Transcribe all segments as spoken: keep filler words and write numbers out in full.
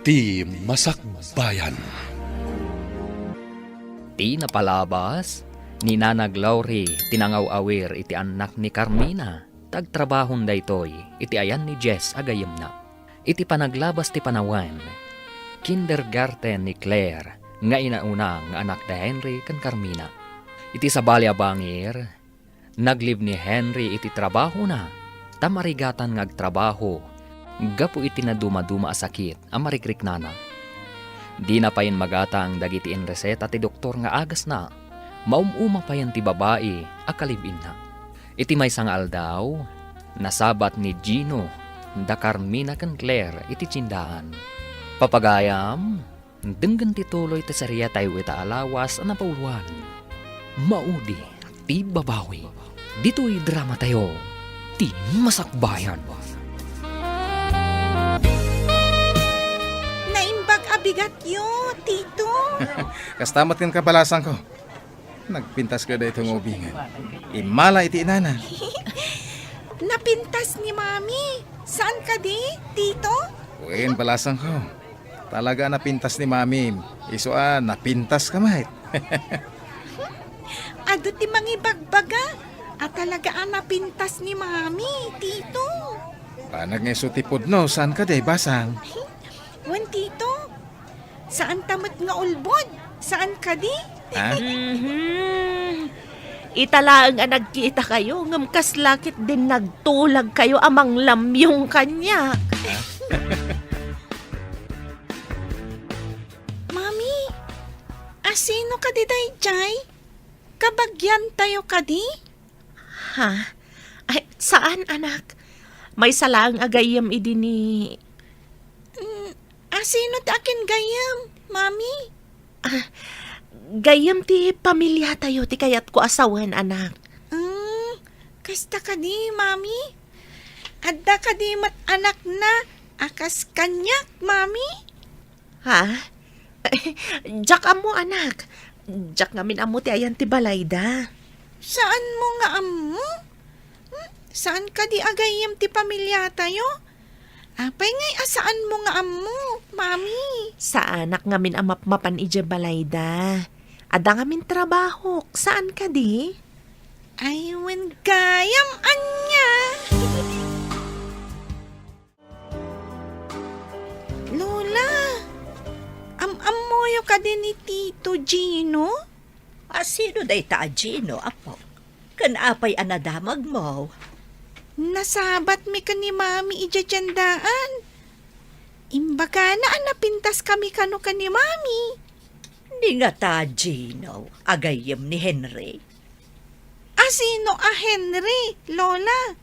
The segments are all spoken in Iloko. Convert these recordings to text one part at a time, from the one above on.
Ti Masakbayan. Ti napalabas, ni Nanag Lauri ti nangaw-awir iti annak ni Carmina, ta agtrabahon daytoy iti ayan ni Jess a gayyemna. Iti panaglabas ti panawen, kindergarten ni Claire nga inauna nga anak da Henry ken Carmina. Iti sabali a bangir, naglib ni Henry iti trabahona ta marigatan nga agtrabaho gapu iti nadumaduma a sakit a marikriknana. Dina payen magatang dagiti inreseta ti doktor nga agasna, maum-uma payen ti babai a kalib-inna. Iti maysa nga aldaw, nasabat ni Gino da Carmina ken Claire iti tiendaan. Papagayam, denggen ti tuloy ti seriatayo ita a lawas a napauluan. Maudi ti babawi. Ditoy dramatayo, ti Masakbayan. Naimbag a bigatyo, Tito. Kasta met ken kabalasangko. Nagpintas ka daytoy nga ubingen. Immala iti inana. Napintas ni Mami. Saan kadi, Tito? Wen, balasangko. Talaga a napintas ni Mami. Isu a napintas ka met. Adu ti mangibagbaga a talaga a napintas ni Mami, Tito. Banag nga isu ti pudno, saan kadi, basang? Wen, Tito. Saan ta met nga ulbod? Saan kadi? Ha? Mhm. Ita laeng a nagkitakayo, ngem kasla ketdin nagtulagkayo a manglamyong kaniak. Mami, asino kadi daydiay? Kabagiantayo kadi? Ha? Ay, saan, anak? Maysa laeng a gayyem idi ni... Mm, asino ti akin gayyem, Mami? Ah, gayyem ti pamiliatayo ti kayatko a sawen, anak. Mm, kasta kadi, Mami? Adda kadi met anakna a kas kaniak, Mami? Ha? Diak ammo, anak. Diak ngamin ammo ti ayan ti balayda. Saanmo nga ammo? Hmm? Saan kadi a gayyem ti pamiliatayo? Apay ngay a saanmo nga ammo, Mami? Saanak ngamin a mapmapan idiay balayda. Adda ngamin trabahok. Saan kadi? Ay, wen gayam ania? Lola, am-ammoyo kadi ni Tito Gino? A, sino dayta a Gino, apo? Ken apay a nadamagmo? Nasabatmi ken ni Mami idiay tiendaan. Imbagana a napintaskami kano ken ni Mami. Ni ngata Gino a gayyem ni Henry? Asino a Henry, Lola?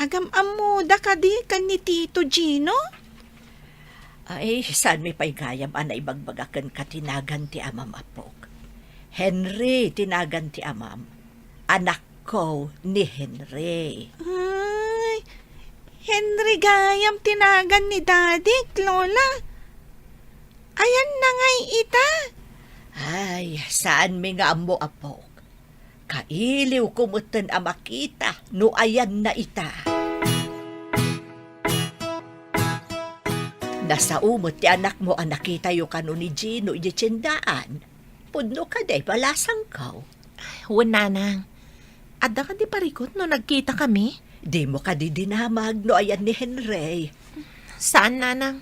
Agam-ammoda kadi ken ni Tito Gino? Ay, saanmi pay gayam a naibagbaga kenka ti nagan ti amam, apok. Henry ti nagan ti amam. Anakko ni Henry. Ay, Henry gayam ti nagan ni Dadik, Lola. Ayanna ngay ita? Ay, saanmi nga ammo, apok. Kailiwko metten a makita no ayanna ita. Nasao met ti anakmo a nakitayo kano ni Gino idiay tiendaan. Pudno kadi, balasangko? Wen, nanang. Adda kadi parikut no nagkitakami? Dimo kadi dinamag no ayan ni Henry? Saan, nanang.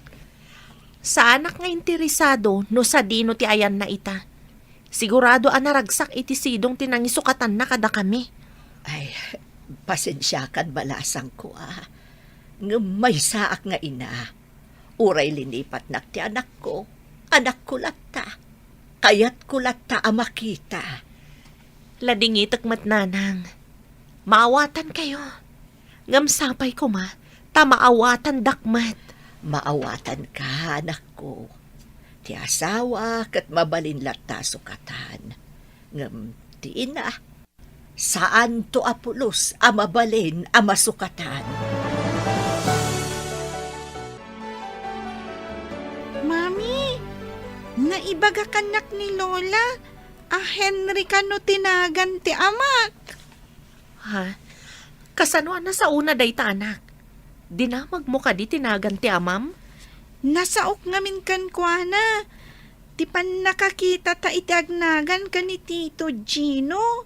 Saanak nga interesado no sadino ti ayanna ita. Sigurado a naragsak iti sidong ti nangisukatanna kadakami. Ay, pasensiakan, balasangko, a. Ngem maysaak nga ina. Uray linipatnak ti anakko, anakko latta. Kayatko latta a makita. Ladingitek met, nanang. Maawatankayo. Ngem sapay koma ta maawatandak met. Maawatanka, anakko. Ti asawa ket mabalin latta a sukatan. Ngem ti ina, saanto a pulos a mabalin a masukatan. Mami, naibaga kannak ni Lola a Henry kano ti nagan ti amak. Ha? Kasano a nasaona dayta, anak? Dinamagmo kadi ti nagan ti amam? Nasaok ngamin kenkuana ti pannakakitata iti agnagan ken ni Tito Gino.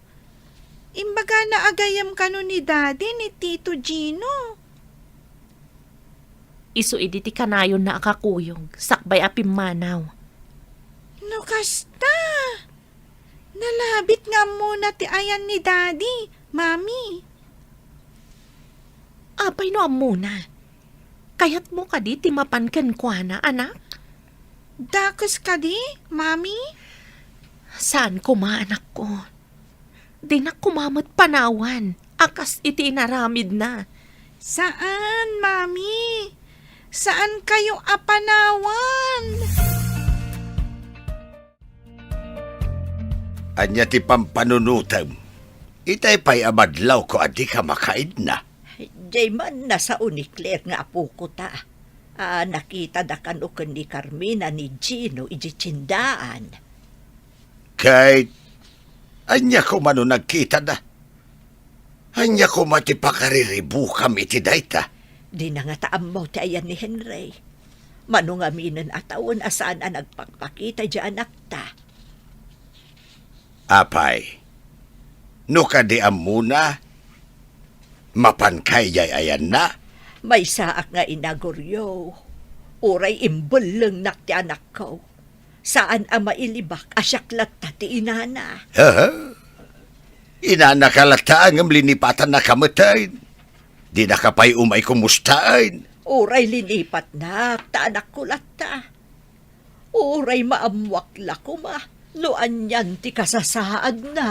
Imbagana a gayyem kano ni Daddy ni Tito Gino. Isu idi ti kanayonna a kakuyog, sakbay a pimmanaw. No kasta, nalabit nga ammona ti ayan ni Daddy, Mami. Apay no ammona? Kayatmo kadi ti mapan kenkuana, anak? Dakes kadi, Mami? Saan koma, anakko. Dinak koma met panawan a kas iti inaramidna. Saan, Mami. Saan kayo a panawan. Ania ti pampanunotem? Itay pay a madlawko a dika makaidna. Diay man nasao ni Claire nga apoko ta. A, nakitada kano ken ni Carmina ni Gino idiay tiendaan. Ket ania koma no nagkitada? Ania koma ti pakariribukam iti dayta? Dina ngata ammo ti ayan ni Henry. Mano ngaminen a tawen a saan a nagpakpakita idiay anakta. Apay, no kadi ammona, mapanka idiay ayanna? Maysaak nga inaguryo, uray imbellengnak ti anakko. Saan a mailibak a siak latta ti inana. Aha. Inanaka latta ngem linipatannaka metten. Dinaka pay umay kumustaen. Uray linipatnak ta anakko latta. Uray maammuak la koma no anian ti kasasaadna.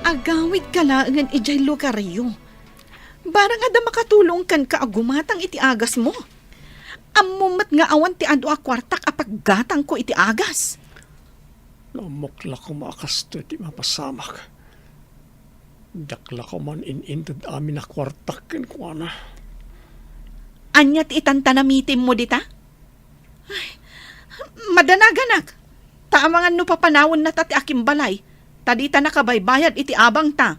Agawidka laengen idiay lugaryo. Barang adda makatulong kenka a gumatang iti agasmo. Ammom met nga awan ti adu a kuartak a paggatangko iti agas. Naammok la koma a kastoy ti mapasamak. Diak la koma in-inted amin a kuartak kenkuana. Ania ti itantanamitimmo dita? Ay, madanaganak. Ta amangan no papanawennata ti akimbalay, ta dita nakabaybayad iti abangta.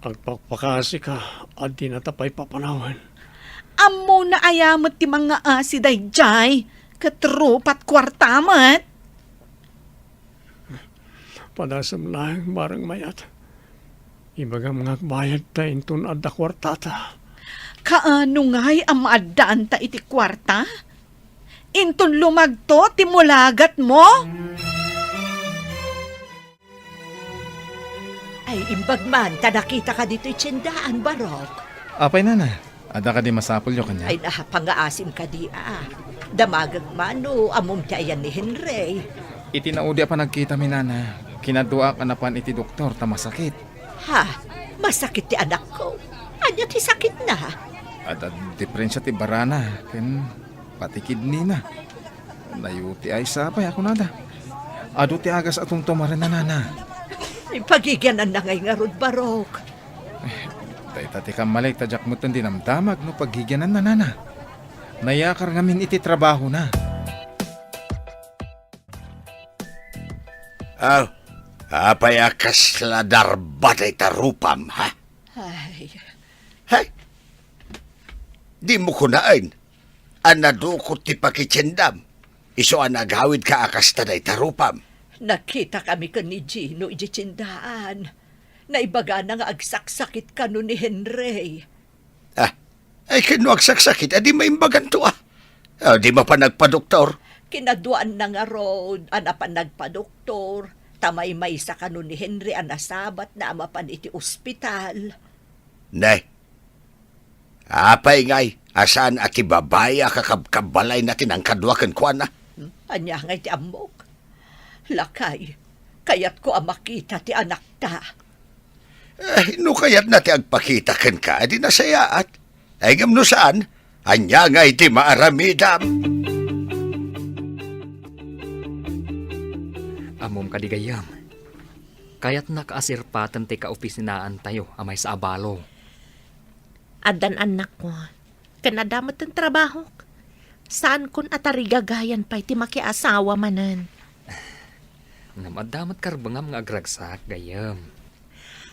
Agpakpakasika a dinata pay papanawen. Ammona aya met ti mangngaasi daydiay, ket rupat kuarta met. Padasem laeng, bareng mayat. Ibagam nga agbayadta inton adda kuartata. Kaano ngay a maaddaanta iti kuarta? Inton lumagto ti mulagatmo? Ay, imbag man, ta nakitaka ditoy tiendaan, Barok. Apay, nana? Adda kadi masapulyo kaniak? Ay, napangaasim kadi a. Damagek man no ammom ti ayan ni Henry. Iti naudi a panagkitami, nana, kinaduaak a napan iti doktor ta masakit. Ha? Masakit ti anakko? Ania ti sakitna? Adda diferensia ti barana ken pati kidnina. Nayuti ay sapay a kunada. Adu ti agas a tumtumarenna, nana. Ipagigiananna ngay ngarud, Barok. Eh, dayta ti kammalik ta diak metten dinamdamag no paggigiananna, nana. Nayakar ngamin iti trabahona. Ah, apay a kasla darba dayta rupam, ha? Ay. Hay! Dimo kunaen a nadukot ti pakitiendam, isu a nagawidka a kasta dayta rupam. Nagkitakami ken ni Gino idiay tiendaan. Naibagana nga agsaksakit kano ni Henry. Ah, ay, ken no agsaksakit, adi maimbaganto, ah. Ah, di mapan nagpadoktor? Kinaduaanna ngarud a napan nagpadoktor, ta maymaysa kano ni Henry a nasabatna a mapan iti ospital. Ne, apay ngay a saan a ti babai a kakabkabbalayna ti nangkadua kenkuana? Hmm? Ania ngay ti ammok? Lakay, kayatko a makita ti anakta. Eh, no kayatna ti agpakita kenka, adi nasayaat. Ay, ngem no saan, ania ngay ti maaramidam? Ammom kadi gayyem, kayatnak a sirpaten ti kaopisinaantayo a maysa a balo. Addan annakko, ken adda met ti trabahok. Saankon a tarigagayan pay ti makiasawa manen. Ngem adda met karbengam nga agragsak, gayyem.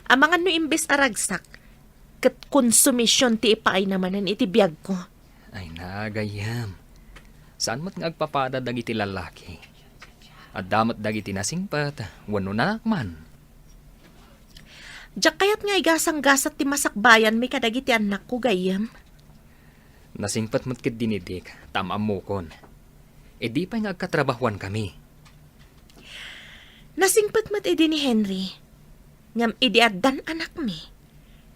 Amangan no imbes a ragsak, ket konsumision ti ipaay na manen iti biagko. Ay na, gayyem. Saan met nga agpapada dagiti lallaki? Adda met dagiti nasingpet wenno nanak man. Diak kayat nga igasanggasat ti masakbayanmi kadagiti annakko, gayyem. Nasingpet met ketdi ni Dick, ta am-ammokon. Idi pay nga agkatrabahuankami. Nasingpet met idi ni Henry. Ngem idi addan anakmi,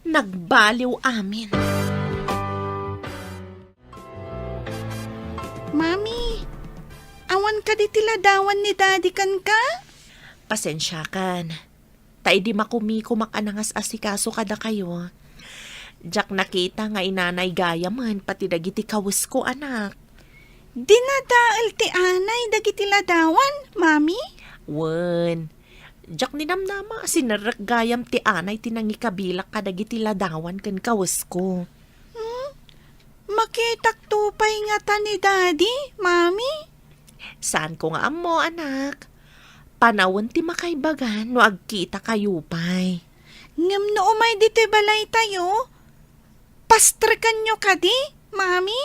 nagbaliw amin. Mami, awan kadi ti ladawan ni Daddy kenka? Pasensiakan. Ta idi makumikumak a nangas-asikaso kadakayo, diak nakita nga inanay gayamen pati dagiti kawesko, anak. Dinadael ti anay dagiti ladawan, Mami? Wen, diak ninamnama a sinerrek gayam ti anay ti nangikabilak kadagiti ladawan ken kawesko. Hmm? Makitakto pay ngata ni Daddy, Mami? Saanko nga ammo, anak. Panawen ti makaibagan no agkitakayo pay. Ngem no umay ditoy balaytayo, pastrekanyo kadi, Mami?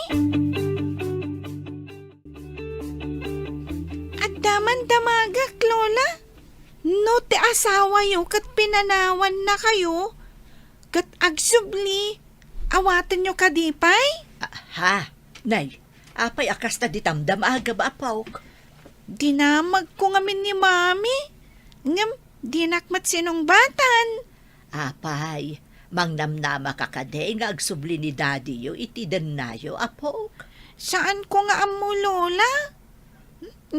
Adda man damagek, Lola. No ti asawayo ket pinanawannakayo, ket agsubli, awatenyo kadi pay? Ah, ha? Nay, apay a kasta ti damdamagam, apok? Dinamagko ngamin ni Mami, ngem dinak met sinungbatan. Apay, mangnamnamaka kadi nga agsubli ni Daddyyo iti dennayo, apok? Saanko nga ammo, Lola.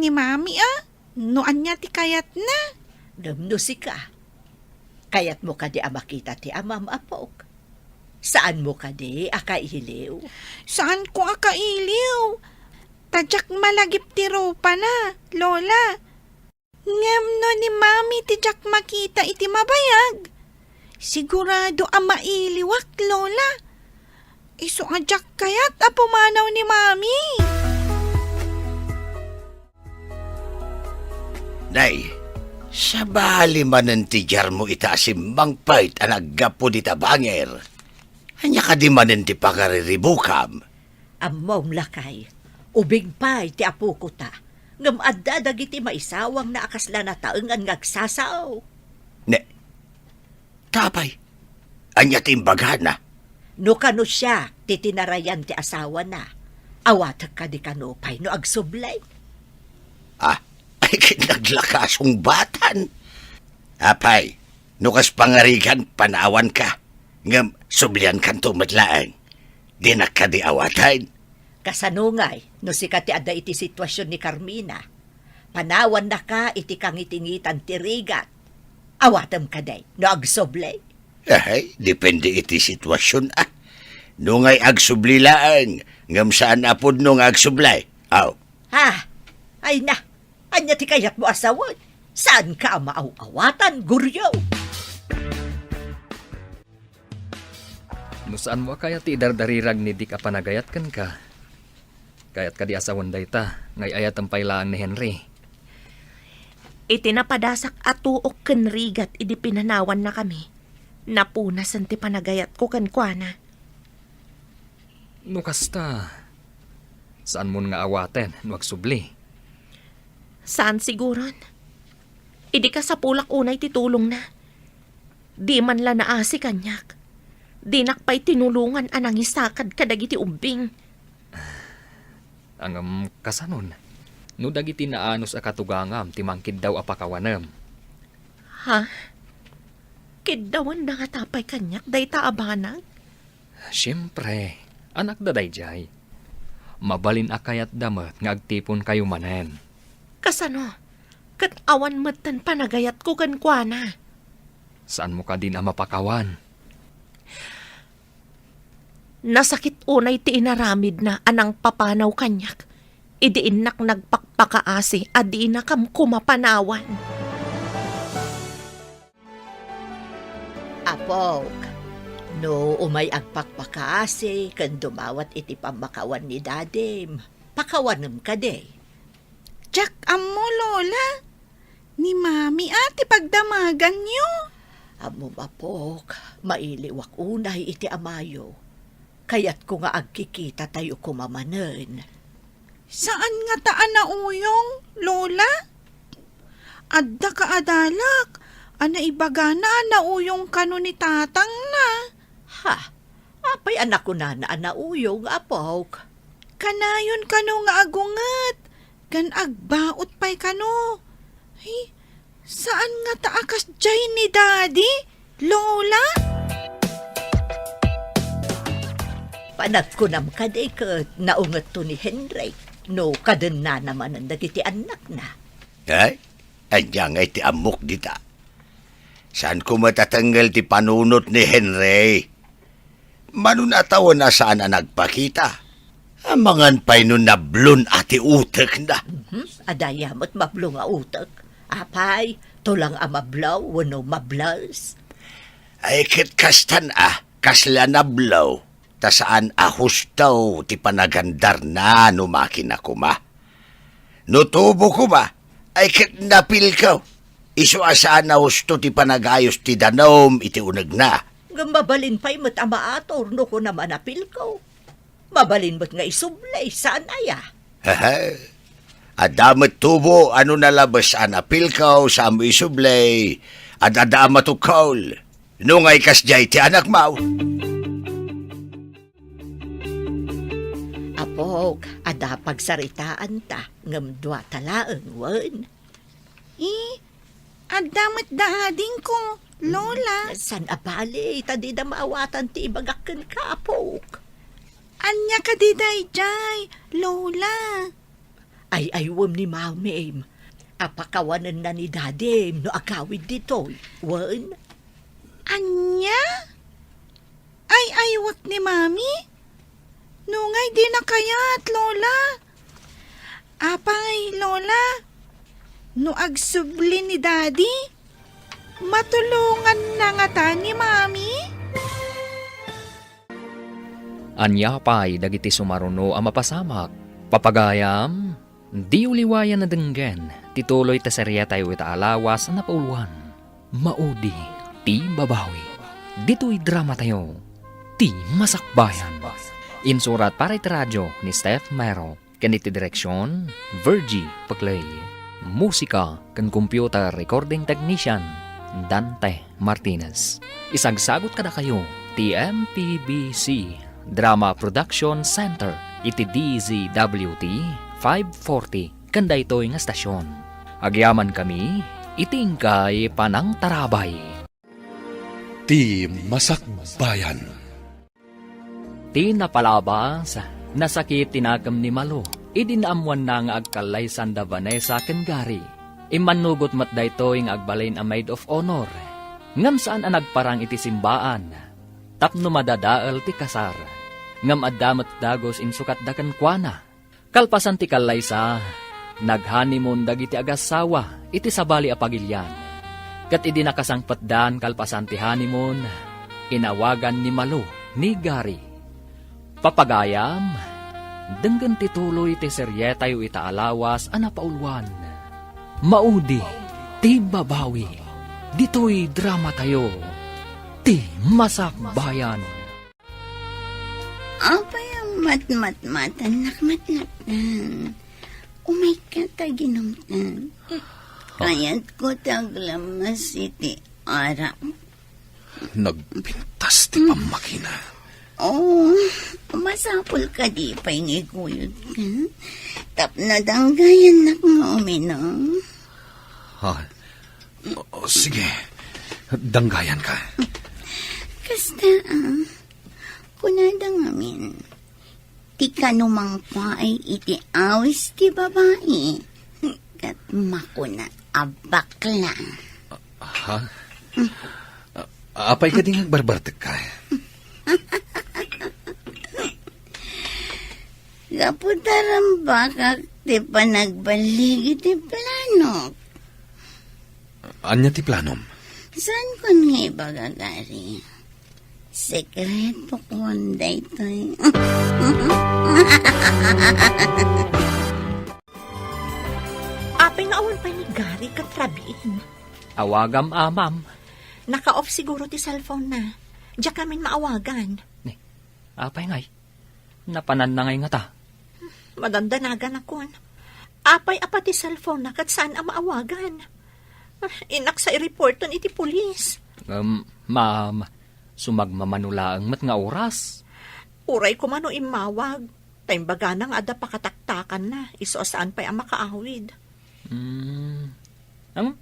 Ni Mami, a? No ania ti kayatna? Ngem no sika, kayatmo kadi a makita ti amam, apok? Saanmo kadi a kailiw? Saanko a kailiw. Ta diak malagip ti rupana, Lola. Ngem no ni Mami ti diak makita iti mabayag, sigurado a mailiwak, Lola. Isu a diak kayat a pumanaw ni Mami. Nay, sabali manen ti diarmo ita a simmangpet a naggapu dita bangir. Ania kadi manen ti pangariribukam? Ammom, lakay, ubing pay ti apokota, ngem adda dagiti maisawangna a kasla nataengan nga agsasao. Ne, Ta apay, ania ti imbagana? No kano siak ti tinarayan ti asawana, awatek kadi kano pay no agsubli? Ah, ay ket naglakasong batan. Apay, no kas pangarigan panawanka, ngem subliankanto met laeng, dinak kadi awaten? Kasano ngay no sika ti adda iti situasion ni Carmina? Panawannaka iti kangitingitan ti rigat. Awatem kadi no agsubli? Ay, depende iti situasion, a. No ngay agsubli laeng, ngem saan a pudno nga agsubli. Aw. Ha? Ay na, ania ti kayatmo a sawen? Saanka a maaw-awatan, Goryo? No saanmo a kayat ti idardarirag ni Dick a panagayat kenka, kayat kadi a sawen dayta nga ay-ayatem pay laeng ni Henry? Iti napadasak a tuok ken rigat idi pinanawannakami, napunasen ti panagayatko kenkuana. No kasta, saanmon nga awaten no agsubli? Saan siguron. Idi kasapulak unay ti tulongna, di man la naasi kaniak. Dinak pay tinulongan a nangisakad kadagiti ubbing. Ngem kasanon, no dagiti naanus a katugangam ti mangkiddaw a pakawanem? Ha? Kiddawenda ngata pay kaniak dayta a banag? Siempre, anakda daydiay. Mabalin a kayatda met nga agtiponkayo manen. Kasano? Ket awan metten panagayatko kenkuana. Saanmo kadin a mapakawan? Nasakit unay ti inaramidna a nangpapanaw kaniak idi innak nagpakpakaasi a dinakam koma panawan. Apok, no umay agpakpakaasi ken dumawat iti pammakawan ni dadim, pakawanem kadi? Diak ammo, Lola. Ni Mami a ti pagdamaganyo. Ammom, apok, mailiwak unay iti amayo. Kayatko nga agkikitatayo koma manen. Saan ngata a nauyong, Lola? Adda kaadalak a naibagana a nauyong kano ni tatangna. Ha? Apay a nakunana a nauyong, apok? Kanayon kano nga agunget, ken agbaut pay kano. Ay, saan ngata a kasdiay ni Daddy, Lola? Panagkunam kadi ket naungetto ni Henry no kadennana manen dagiti annakna. Ay, ania ngay ti ammok dita? Saanko met a tengngel ti panunot ni Henry. Mano a tawen a saan a nagpakita. Amangan pay no nablon a ti utekna. Mhm. Adda aya met mablo nga utek. Apay, tulang a mablo wenno mables? Ay, ket kastan a, kasla nablo, ta saan a husto ti panagandarna no makina koma. No tubo koma, ay ket napilko. Isu a saan a husto ti panagayos ti danum iti unegna. Ngem mabalin pay met a maator no kunam a napilko. Mabalin met nga isublay, saan aya? Hehe. Adda met tubo a no nalabes a napilko, saan mo isublay, adda a matukol. No ngay kasdiay ti anakmo. Apok, adda pagsaritaanta, ngem duata laeng, wen? Eh, adda met da adingko, Lola. Saan a bale, ta dida maawatan ti ibagak kenka, apok. Ania kadi daydiay, Lola? Ay-aywem ni Mamim a pakawanenna ni Dadim no agawid ditoy, wen? Ania? Ay-aywek ni Mami? No ngay dina kayat, Lola. Apay, Lola, no agsubli ni Daddy, matulonganna ngata ni Mami? Ania pay dagiti sumaruno a mapasamak? Papagayam, diyo liwayan a denggen ti tuloy ti serietayo ita a lawas a napauluan. Maudi ti babawi. Ditoy dramatayo, Ti Masakbayan. Insurat para iti radio ni Steph Mero. Ken iti direksion, Virgie Paclay. Musika ken computer recording technician, Dante Martinez. Isagsagut kadakayo ti M P B C Drama Production Center iti D Z W T five forty ken daytoy nga estasion. Agyamankami iti inkay panangtarabay. Ti Masakbayan. Ti napalabas, nasakit ti nakem ni Malu idi naammoanna nga agkallaysan da Vanessa ken Gary. Immannugot met daytoy nga agbalin a maid of honor, ngem saan a nagparang iti simbaan tapno madadael ti kasar. Ngem adda met dagus insukatda kenkuana. Kalpasan ti kallaysa, nag-honeymoon dagiti agassawa iti sabali a pagilian. Ket idi nakasangpetdan kalpasan ti honeymoon, inawagan ni Malu ni Gary. Papagayam, denggen ti tuloy ti serietayo ita a lawas a napauluan. Maudi ti babawi. Ditoy dramatayo, Ti Masakbayan. Apay a matmatmatan, nakmatmattan? Umayka ta ginumtan. Kayatko ti aglammas iti arak. Nagpintas ti pammakina. Oh, masapul kadi pay nga iguyodka? Tapno danggayannak nga uminom. Ah, o, sige. Danggayanka. Kasta, ah. Kunada ngamin, ti kano mangpaay iti awis ti babai, ket makuna a bakla. Ha? A-, apay kadi nga agbarbartekka? Gapu ta rambakak ti panagballig iti planok. Ania ti planom? Saan kon nga ibaga, Gary? Sekreto kon daytoy. Apay nga awan pay ni Gary ket Rabin? Awagam, amam. Naka-off siguro ti cellphone na. Diak ngamin maawagan. Ni, apay ngay? Napananna ngay ngata? Madandanaganakon. Apay a pati cellphone na ket saan a maawagan? Ah, innak sa i-reporton iti pulis. Um, ma'am, sumagmamano laeng met nga oras. Uray koma no immawag, ta imbagana nga adda pakataktakanna, isu a saan pay a makaawid. Hmm. Ang,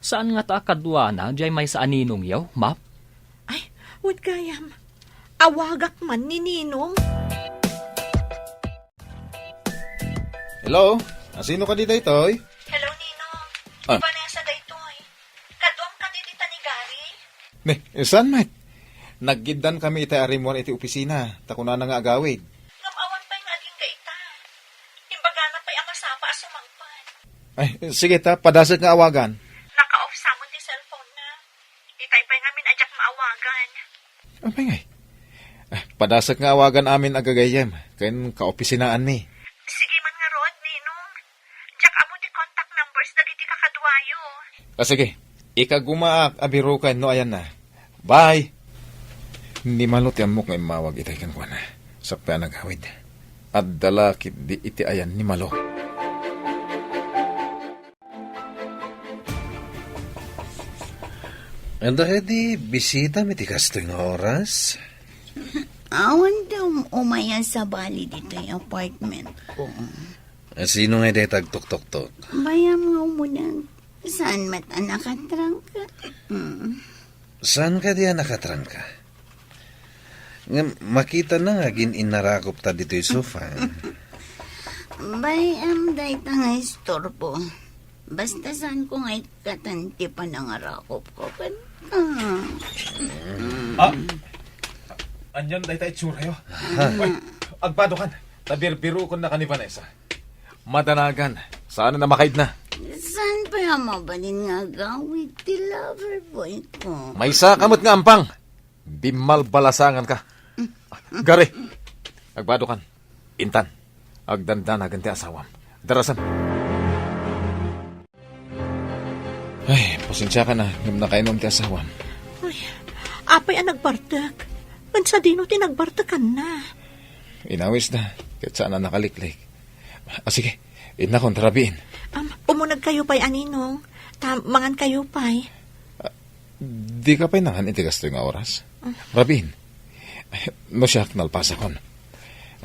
saan ngata a kaduana, diay maysa a ninongyo, ma'am? Ay, wen gayam. Awagak man ni Ninong. Hello? Asino kadi daytoy? Hello, Ninong. Ah. Vanessa daytoy. Kaduam kadi dita ni Gary? Ni, saan met? Naggiddaan kami ita a rimmuar iti opisina, ta kunana nga agawid. Ngem awan pay nga agingga ita. Imbagana pay a masapa a sumangpet. Ay, sige ta, padasek nga awagan. Naka-off sa met ti cellphone na. Itay pay ngamin a diak maawagan. Apay ngay? Ah, padasek nga awagan amin a gagayyem, ken kaopisinaanmi. Sige man ngarud, Ninong. Diak ammo ti contact numbers dagiti kakaduayo. Ah, sige. Ikagumaak a biroken no ayanna. Bye! Ni Malo ti ammok nga immawag itay kenkuana. Sakbay a nagawid. Adda la ketdi iti ayan ni Malo. Adda kadi bisitam iti kastoy nga oras? Awan ti um-, umay a sabali ditoy apartment ko. Sino ngay dayta agtuktoktok? Bayam nga umuneg. Saan met a nakatrangka? Mm. Saan kadi a nakatrangka? Ngem makitana nga agin-innarakopta ditoy sofa. Bay-am dayta nga istorbo. Basta saanko nga ikkatan ti panangarakopko kenka. Ah! Anian dayta itsurayo? Ay, agbadokan. Ta birbirokennak ni Vanessa. Madanagan. Saan a makaidna? Saan pay a mabalin nga agawid ti lover boy ko? Maysaka met nga ampang. Dimmalbalasanganka. Gary, agbadokan. Intan, agdandanagan ti asawam. Darasan. Ay, pasensiakan a, ngem nakainom ti asawam. Ay, apay a nagbartek? Ken sadino ti nagbartekanna? Inawisda, ket saan a nakaliklik. Ah, sige, innakon ta rabiin. Am, umunegkayo pay a Ninong, ta mangankayo pay. Ah, dika pay nangan iti kastoy nga oras? Ah. Rabiin. No siak, nalpasakon.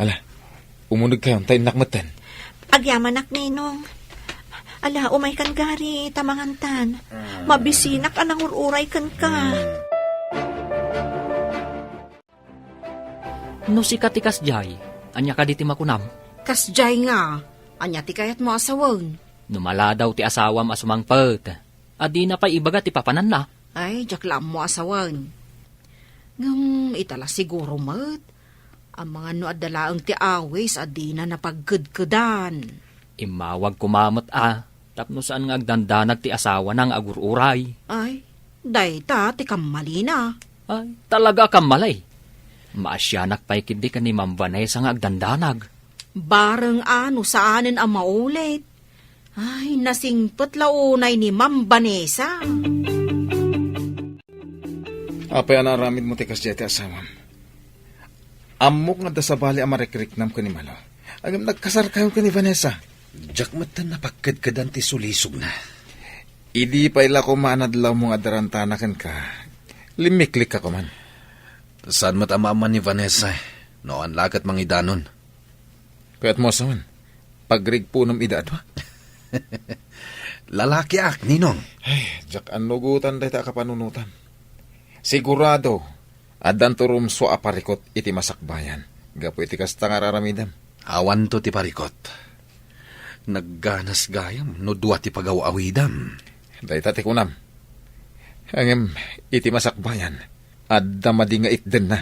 Ala, umunegkayon ta innak metten. Agyamanak, Ninong. Ala, umaykan, Gary, ta mangantan. Mabisinak a nangur-uray kenka. No sika ti kasdiay, ania kadi ti makunam? Kasdiay nga, ania ti kayatmo a sawen? No maladaw ti asawam a sumangpet, a dina pay ibaga ti papananna? Ay, diak la ammo a sawen. Ngem ita la siguro met, amangan no adda laeng ti awis a dina napagkedkedan. Immawag koma met a, tapno saan nga agdandanag ti asawana nga agur-uray. Ay, dayta ti kammalina. Ay, talaga a kammali. Maasianak pay ketdi ken ni Ma'am Vanessa nga agdandanag. Bareng a no saanen a maulit. Ay, nasingpet la unay ni Ma'am Vanessa. Apay a naaramidmo ti kasdiay ti asawam? Ammok nga adda sabali a marikriknam ken ni Malo. Ngem nagkasarkayon ken ni Vanessa. Diak metten napagkedkedan ti sulisogna. Idi pay la koma a nadlawmo nga adarantana kenka, limmiklikka koman. Saan met a maamman ni Vanessa, no awan la ket mangidanon. Kayatmo a sawen, pagrigpunom ida a dua? Lalakiak, Ninong. Ay, diak annugotan dayta a kapanunotam. Sigurado, addanto rumsua a parikot iti masakbayan gapu iti kasta nga ar-aramidem. Awanto ti parikot. Nagganas gayam no dua ti pagaw-awidam. Dayta ti kunam. Ngem iti masakbayan, adda madi nga itdenna.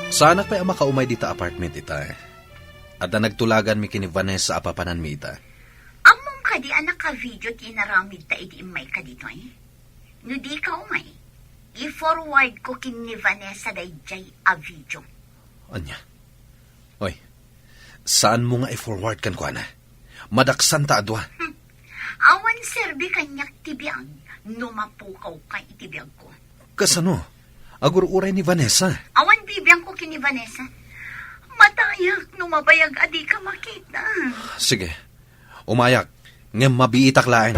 Saanak pay a makaumay dita apartment ita. Adda nagtulaganmi ken ni Vanessa a papananmi ita. Ammom kadi a naka-video ti inaramidta idi immayka ditoy? No dika umay, i-forward ko ken ni Vanessa daydiay a video. Ania? Oy, saanmo nga i-forward kenkuana? Madaksanta a dua. Hmm. Awan serbi kaniak ti biag no mapukawka iti biagko. Kasano? Agur-uray ni Vanessa. Awan bibiangko ken ni Vanessa. Matayak no mabayag a dika makita. Sige. Umayak, ngem mabiitak laeng.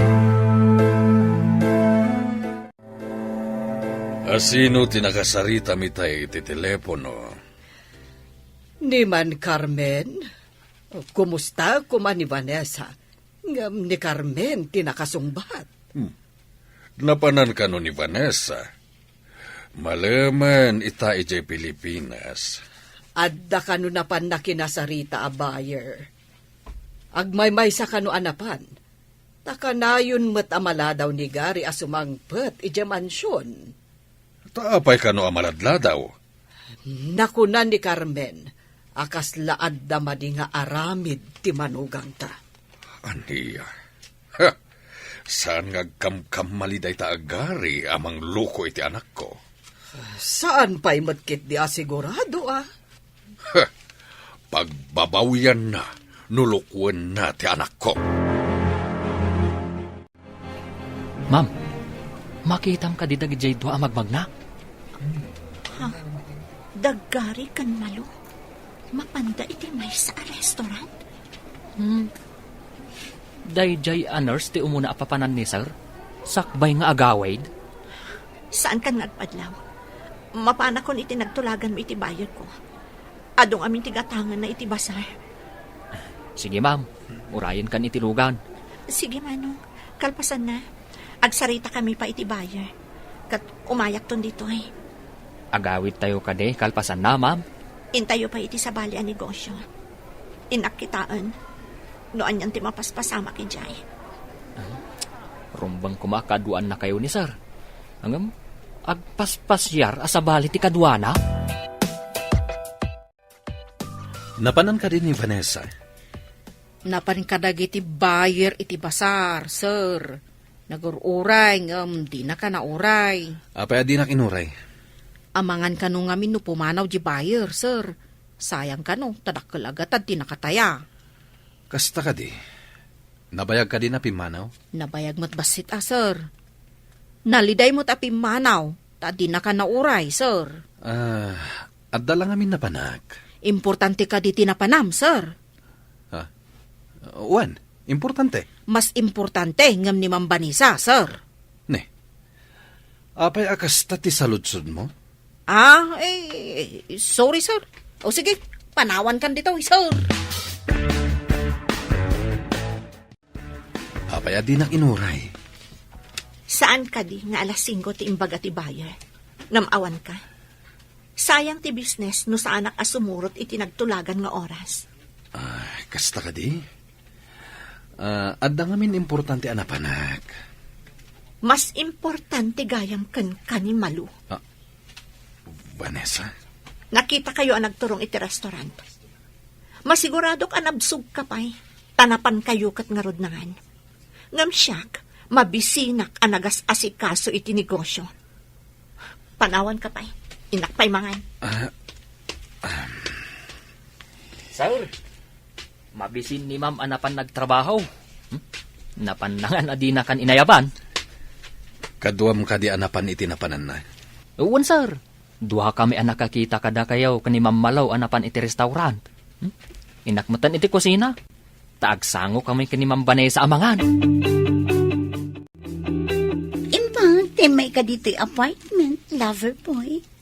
Asino ti nakasaritami tay iti telepono? Ni Man Carmen? Kumusta koma ni Vanessa? Ngem ni Carmen ti nakasungbat. Hmm. Napanan kano ni Vanessa? Malemen ita idiay Pilipinas. Adda kano napan nakinasarita a buyer? Agmaymaysa kano a napan? Ta kanayon met a maladaw ni Gary a sumangpet idiay mansion. Ta apay kano a maladladaw? Nakuna ni Carmen a kasla adda madi nga aramid ti manugangta. Ania? Ha! Saan nga agkamkamali dayta a Gary a mangloko iti anakko? Saan pay met ketdi a sigurado, a? Ha! Pagbabawyanna no lukuenna ti anakko. Ma'am, makitam kadi dagidiay dua a magmagna? Ha? Da Gary ken Malu? Mapanda iti maysa a restaurant? Hmm. Daydiay a nurse ti umuna a papanan ni Sir? Sakbay nga agawid? Saankan nga agpadlaw. Mapanakon iti nagtulaganmo iti buyerko. Adu ngamin ti gatangenna iti basar. Sige, ma'am. Urayenkan iti lugan. Sige, Manong. Kalpasanna, agsaritakami pay iti buyer. Ket umayakton ditoy. Agawidtayo kadi kalpasanna, ma'am? Intayo pay iti sabali a negosio. Innak kitaen no anian ti mapaspasamak idiay. Ah, rumbeng koma a kaduannakayo ni Sir. Ngem, agpaspasiar a sabali ti kaduana? Napanan kadi ni Vanessa? Napan kadagiti buyer iti basar, sir. Nagur-uray, ngem dinaka nauray. Apay a dinak inuray? Amangan kano ngamin no pumanaw di buyer, sir. Sayang kano, ta dakkel a gatad ti nakataya. Kasta kadi? Nabayag kadi a pimmanaw? Nabayag met bassit a, sir. Naliday met a pimmanaw, ta dinaka nauray, sir. Ah, adda la ngamin napanak. Importante kadi ti napanam, sir? Ha? Wen, importante. Mas importante ngem ni Ma'am Vanessa, sir. Ne. Apay a kasta ti saludsodmo? Ah, eh, sorry, sir. O sige, panawankan ditoy, sir. Apay a dinak inuray? Saan kadi nga alas singko ti imbaga ti buyer? Ngem awanka. Sayang ti business no saanak a sumurot iti nagtulagan nga oras. Ah, kasta kadi? Ah, adda ngamin importante a napanak. Mas importante gayam kenka ni Malu. Ah, Vanessa? Nakitakayo a nagturong iti restaurant. Masiguradok a nabsogka pay, ta napankayo ket ngarud nangan. Ngem siak, mabisinak a nagas-asikaso iti negosio. Panawanka pay. Innak pay mangan. Ah, um. Sir, mabisin ni Ma'am a napan nagtrabaho. Hmm? Napan nangan a dinakan inayaban. Kaduam kadi a napan iti napananna? Wen, sir. Duakami a nakakita kadakayo ken ni Ma'am Malo a napan iti restaurant. Hmm? Innak metten iti kusina. Ta agsangokami ken ni Ma'am Vanessa a mangan. Impaw, timmay ka ditoy apartment, lover boy.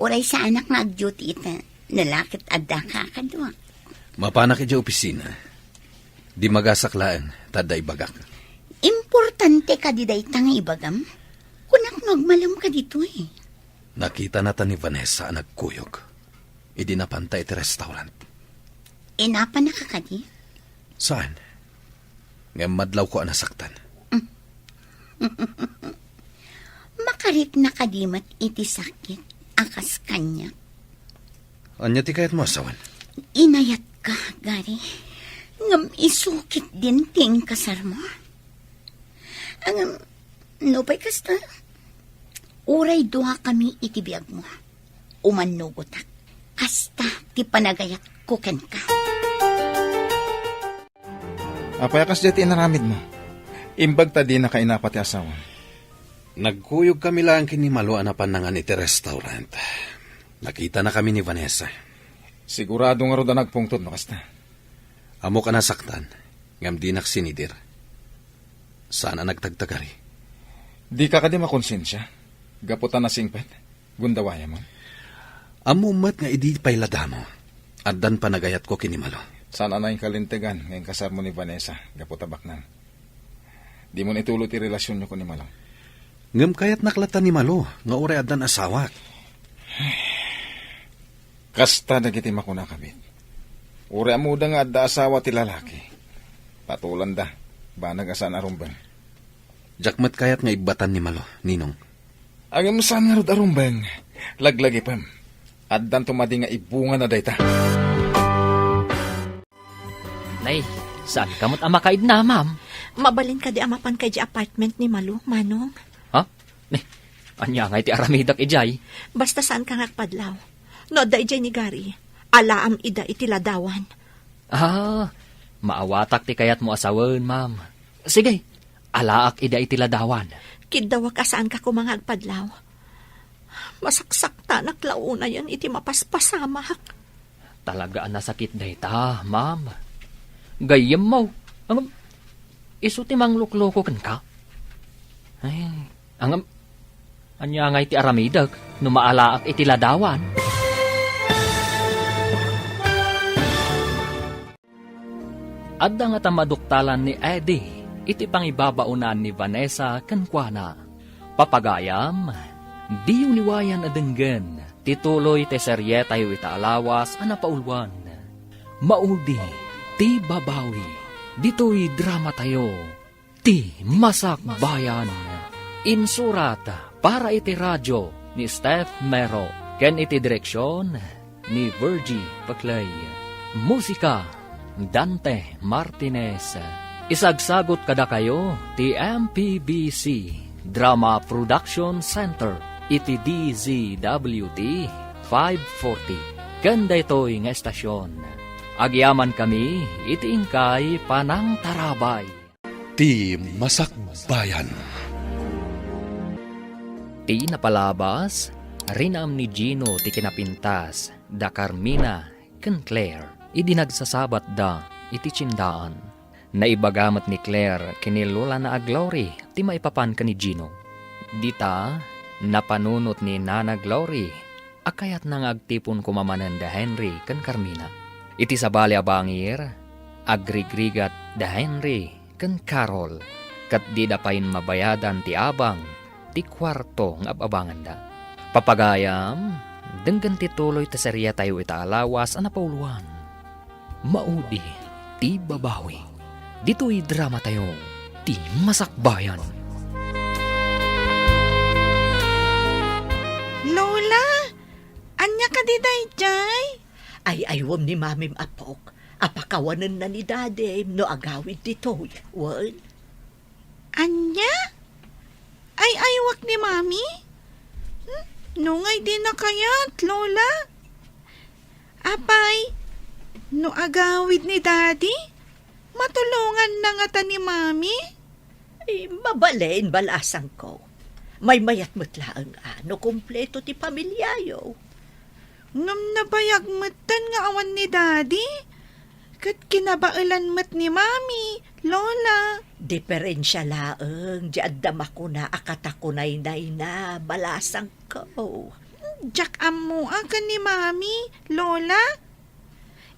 Uray saanak nga agduty ita, no la ket adda ka kadua. Mapanak idiay opisina. Di magasak laeng, ta adda ibagak. Importante kadi dayta nga ibagam? Kunak no agmalem ka ditoy. Nakita nata ni Vanessa a nagkuyog idi napanta iti restaurant. Inapannaka kadi? Saan? Ngem madlawko a nasaktan. Makarikna kadi met iti sakit a kas kaniak? Ania ti kayatmo a sawen? Inayatka, Gary. Ngem isu ketdin ti inkasarmo. Ngem, nupay kasta, uray duakami iti biagmo. Umannugotak. Kasta ti panagayatko kenka. Apay a kasdiay ti inaramidmo? Imbag ta dina kainapa ti asawam. Nagkuyogkami laeng ken ni Malo a napan nangan iti restaurant. Nakitanakami ni Vanessa. Sigurado ngarud a nagpungtot no kasta. Ammok a nasaktan, ngem dinak sinidir. Saan a nagtagtagari. Dika kadi makonsensia? Gapu ta nasingpet? Gundawayam. Ammom met nga idi pay la damo, addan panagayatko ken ni Malo. Saan a nangikalintegan nga inkasarmo ni Vanessa gapu ta baknang. Dimon ituloy ti relasionyo ken ni Malo. Ngem kayatnak latta ni Malo nga uray addan asawak. Kasta dagiti makunakabit. Uray ammoda nga adda asawa ti lalaki, patulanda, banag a saan a rumbeng. Diak met kayat nga ibbatan ni Malo, Ninong. Ngem saan ngarud a rumbeng, laglagipem. Addanto madi nga ibungana dayta. Nay, saan ka met a makaidna, ma'am? Mabalin kadi a mapanka idiay apartment ni Malo, Manong? Ha? Nay, ania ngay ti aramidek idiay? Basta saan ka nga agpadlaw. No adda idiay ni Gary, alaam ida iti ladawan. Ah, maawatak ti kayatmo a sawen, ma'am. Sige, alaak ida iti ladawan. Kiddawak a saan ka koma nga agpadlaw. Masaksaktanak la unayen iti mapaspasamak. Talaga a nasakit dayta, ma'am. Gayyemmo, ngem isu ti manglukloko kenka. Ay, ngem, ania ngay ti aramidek no maalaak iti ladawan? Adda ngata maduktalan ni Eddie iti pangibabaonan ni Vanessa kenkuana. Papagayam, diyo liwayan a denggen ti tuloy ti serietayo ita a lawas a napauluan. Maudi ti babawi. Ditoy dramatayo, Ti Masakbayan. Insurat para iti radio ni Steph Mero ken iti direksion ni Virgie Paclay. Musika, Dante Martinez. Isagsagut kadakayo ti M P B C Drama Production Center iti D Z W T five forty. Ken daytoy nga estasion, agyamankami iti inkay panangtarabay. Ti Masakbayan. Ti napalabas, rinaem ni Gino ti kinapintas da Carmina ken Claire idi nagsasabatda iti tiendaan. Naibaga met ni Claire ken ni lolana a Glory ti maipapan ken ni Gino. Dita, napanunot ni Nana Glory a kayatna nga agtipon koma manen da Henry ken Carmina. Iti sabali a bangir, agrigrigat da Henry ken Carol, ket dida pay mabayadan ti abang ti kuarto nga ab-abanganda. Papagayam, denggen ti tuloy ti serietayo ita a lawas a napauluan. Maudi ti babawi. Ditoy dramatayo, Ti Masakbayan. Lola, ania kadi daydiay? Ay-aywem ni Mamim, apok, a pakawanenna ni Dadim no agawid ditoy, wen? Ania? Ay-aywak ni Mami? Hmm? No ngay dina kayat, Lola? Apay, no agawid ni Daddy, matulonganna ngata ni Mami? Ay, mabalin, balasangko. Maymayat met laeng a no kompleto ti pamiliayo. Ngem nabayag metten nga awan ni Daddy, ket kinabaelan met ni Mami, Lola. Diferensia laeng ti adda makuna a katakunaynayna, balasangko. Diak ammoak ken ni Mami, Lola.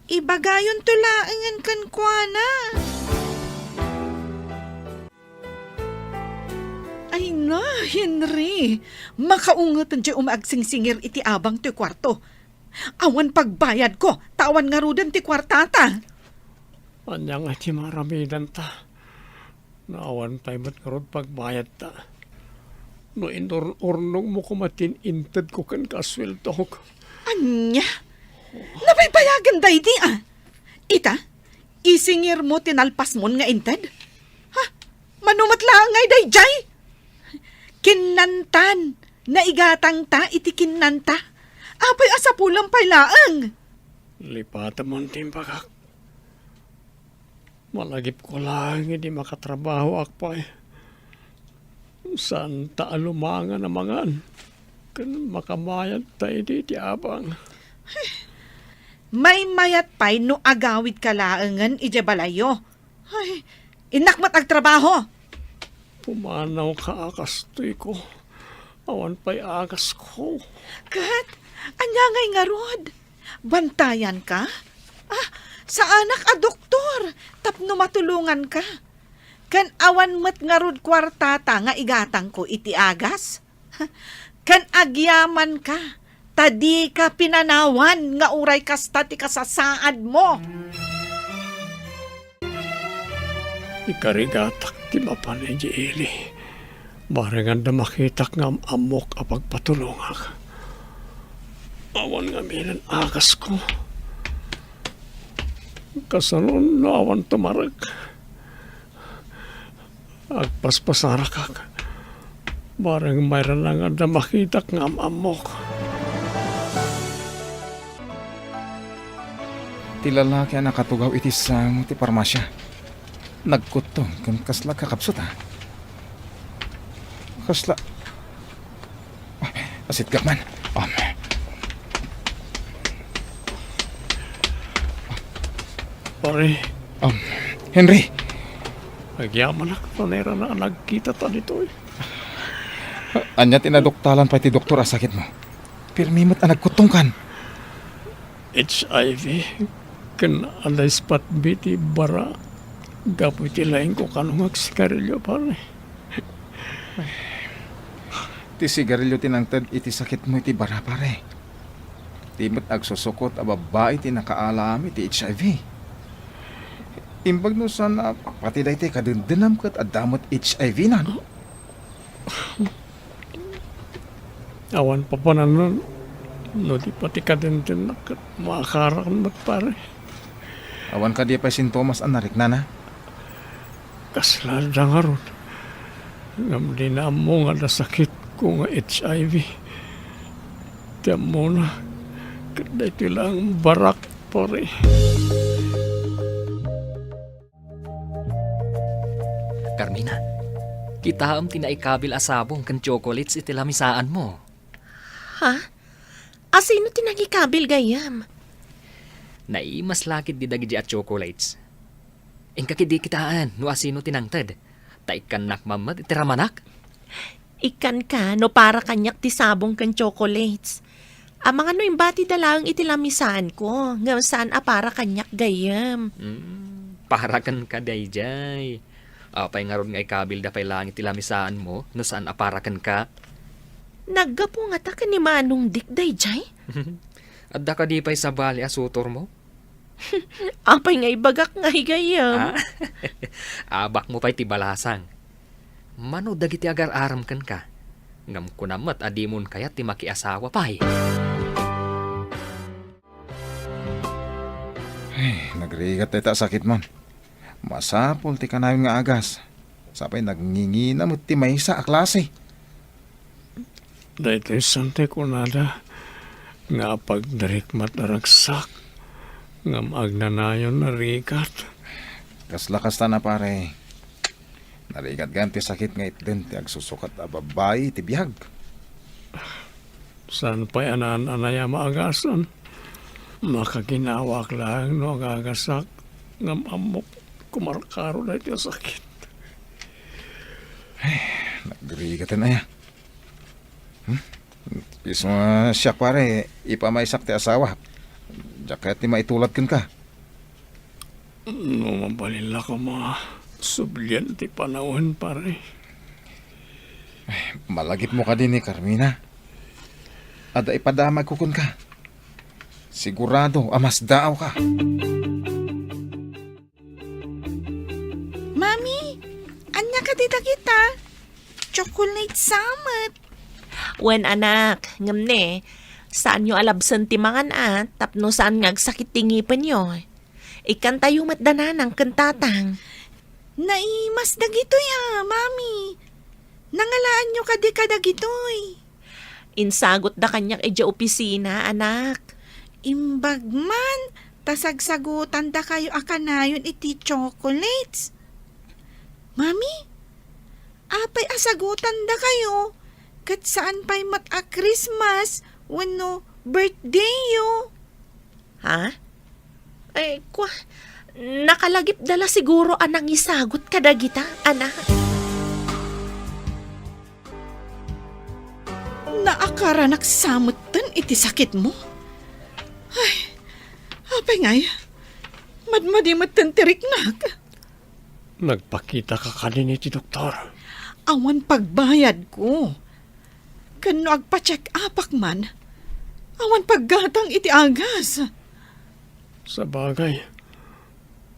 Ibagayonto laengen kenkuana. Ay na, Henry! Makaungeten ti umagsingsingir iti abang toy kuarto. Awan pagbayadko, ta awan ngaruden ti kuartata. Ania nga ti maaramidanta? Naawan pay met ngarud pagbayadta. No inur-urnongmo koma ti intedko kenka a sueldok. Ania? Nabaybayagen daydi a? Ita, isingirmo ti nalpasmon nga inted? Ha? Mano met laeng ngay daydiay? Kinnantan, naigatangta iti kinnanta. Apay a sapulem pay laeng? Lipatemon ti imbagak. Malagipko laeng idi makatrabahoak pay. Saanta a lumangan a mangan ken makabayadta idi ti abang. Maymayat pay no agawidka laengen idiay balayyo. Ay, innak met agtrabaho. Pumanawka a kastoyko. Awan pay agasko. Ket, ania ngay ngarud? Bantayanka? Ah, saanak a doktor tapno matulonganka. Ken awan met ngarud kuartata nga igatangko iti agas? Ken agyamanka, ta dika pinanawan nga uray kasta ti kasasaadmo. Ikarigatak ti mapan idiay ili. Bareng adda makitak nga am-ammok a pagpatulongak. Awan ngamin agasko. Kasano no awan tumarek? Agpaspasarakak. Bareng mayra nga adda makitak nga am-ammok. Ti lalaki a nakatugaw iti sango ti parmasia. Nagkuttong ken kasla kakabsut, a. Kasla, ah, asitgak man. Um. Pare. Um, Henry. Agyamanak ta nayrana a nagkitata ditoy. Ania ti naduktalan pay ti doktor a sakitmo? Pirmi met a nagkuttongkan. H I V ken adda ispatbi ti bara gapu iti laingko kano nga agsigarilio, pare. Ti sigarilio ti nangted iti sakitmo iti bara, pare. Ti met agsusukot a babbai ti nakaalam iti H I V. Imbag no saan a pati daytoy kadendennam ket adda met H I V nan. Awan papanannon no di pati kadendennak ket maakarak met, pare. Awan kadi pay sintomas a nariknana? Kasla adda ngarud. Ngem dina ammo nga adda sakitko nga H I V. Ti ammona, ket daytoy laeng barak, pare. Carmina, kitaem ti naikabil a sabong ken chocolates iti lamisaanmo. Ha? Asino ti nangikabil gayyem? Naimas la ketdi dagidi a chocolates. Inka ketdi kitaen no asino ti nangted, ta ikkannak man met iti ramanak. Ikkanka no para kaniak ti sabong ken chocolates. Amangan no imbatida laeng iti lamisaanko, ngem saan a para kaniak gayyem. Hmm, para kenka daydiay. Apay ngarud nga ikabilda pay laeng iti lamisaanmo no saan a para kenka? Naggapu ngata ken ni Manong Dick daydiay? Adda kadi pay sabali a sutormo? Apay nga ibagak ngay gayyem? Ah? Abakmo pay ti balasang. Mano dagiti agar-arem kenka, ngem kunam met a dimon kayat ti makiasawa pay. Ay, nagrigat dayta a sakitmon. Masapul ti kanayon nga agas. Sapay nagngingina met ti maysa a klase. Daytoy saan ti kunada nga apagdarikmat a ragsak ngem agnanayon a rigat. Kasla kasta na, pare. Narigat gayam ti sakit nga itden ti agsusukat a babbai iti biag. Saan pay a naan-anay a maagasan? Makaginawaak laeng no agagasak ngem ammok kumarkaro daytoy a sakit. Ay, nagrigaten aya. Hmm? Isu nga siak, pare, ipamaysak ti asawa. Diak kayat ti maitulad kenka. No mabalin la koma sublian ti panawen, pare. Ay, malagipmo kadi ni Carmina. Adda ipadamagko kenka. Sigurado a masdaawka. Mami, ania kadi dagita? Chocolate sa met. Wen, anak, ngem ne, saanyo a labsen ti mangan a tapno saan nga agsakit ti ngipenyo. Ikkantayo met da nanang ken tatang. Naimas dagitoy a, Mami. Nangalaanyo kadi kadagitoy? Insagutda kaniak idiay opisina, anak. Imbag man, ta sagsagutandakayo a kanayon iti chocolates. Mami, apay a sagutandakayo ket saan pay met a Christmas wenno birthdayyo? Ha? Ay, kwa, nakalagipda la siguro a nangisagut kadagita, anak. Naakaranak sa metten iti sakitmo? Ay, apay ngay, madmadi metten ti riknak. Nagpakitaka kadin iti doktor? Awan pagbayadko. Ken no agpa-check-upak man, awan paggatang iti agas. Sabagay,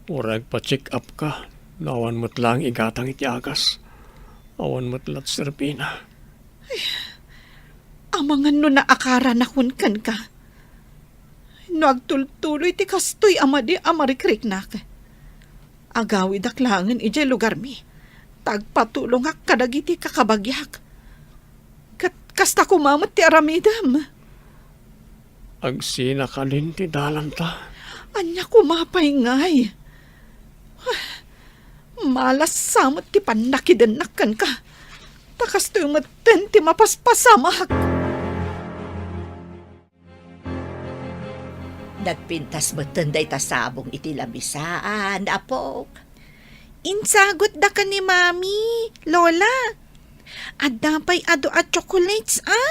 uray agpa-check-upka, no awan met laeng igatang iti agas, awan met lat serbina. Amangan no naakaranakon kenka. No agtultuloy ti kastoy a madi a marikriknak, agawidak laengen idiay lugarmi, ta agpatulongak kadagiti kakabagiak. Ket kasta koma met ti aramidem. Agsinaka din ti dalanta. Ania koma pay ngay? Malas sa met ti pannakidennak kenka, ta kastoy metten ti mapaspasamak. Nagpintas metten dayta sabong iti lamisaan, apok. Insagutda ken ni Mami, Lola. Adda pay adu a chocolates, a?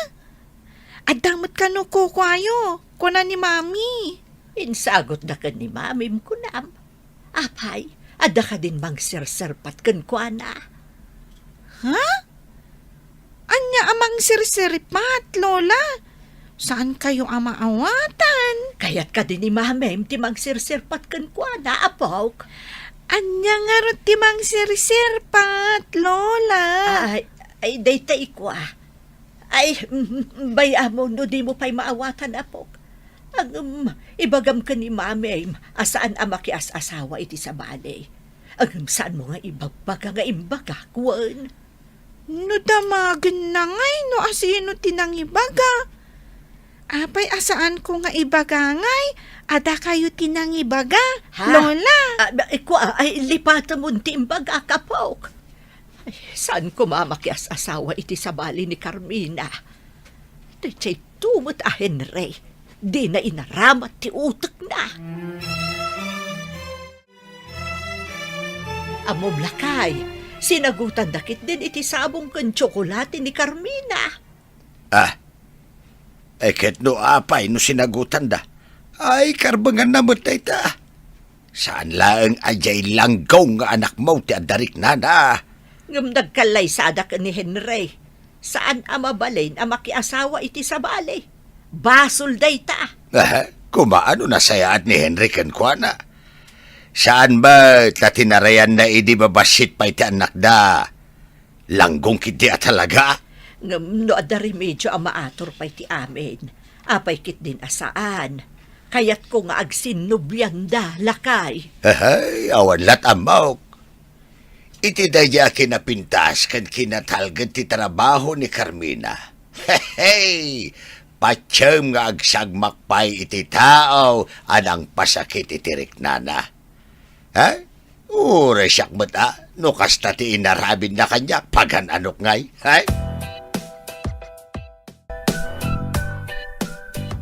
Adda met kano kukuayo, kuna ni Mami. Insagutda ken ni Mamim, kunam. Apay, adda kadin mangserserpat kenkuana? Ha? Ania a mangserserpat, Lola? Saankayo a maawatan? Kayat kadi ni Mamim ti mangserserpat kenkuana, apok? Ania ngarud ti mangserserpat, Lola? Ay, ay, dayta ikua. Ay, mm, bay-am no dimo pay maawatan, apok. Ngem, ibagam ken ni Mamim a saan a makias-asawa iti sabali. Ngem saanmo nga ibagbaga nga imbagak, wen? No damagenna ngay no asino ti nangibaga. Apay a saanko nga ibaga ngay, adakayo ti nangibaga, Ha? Lola? Ah, ba-, ikua, ay, lipatamon ti imbagak, apok. Ay, saan koma makias-asawa iti sabali ni Carmina? Daytoy met a Henry, dina inaramat ti utekna. Ammom, lakay, sinagutanda ketdin iti sabong ken tsokolate ni Carmina. Ah, e ket no apay no sinagutanda? Ay, karbenganna met dayta. Saan laeng a diay langgong nga anakmo ti adda riknana. Ngem nagkallaysadak ni Henry. Saan a mabalin a makiasawa iti sabali. Basol dayta. Aha, kumaano nasayaat ni Henry kenkuana? Saan met ta tinarayanna idi babassit pay ti annakda? Langgong ketdi a talaga. Ngem no adda remedio a maatur pay ti amin, apay ketdin a saan? Kayatko nga agsinnobianda, lakay. Ahay, awan lat ammok. Iti daydiay a kinapintas ken kinatalged ti trabaho ni Carmina. Hey! Patiem nga agsagmak pay iti tao a nangpasakit iti riknana. Ha? Uray siak met a, no kasta ti inaramidna kaniak, pagan-anok ngay, ha?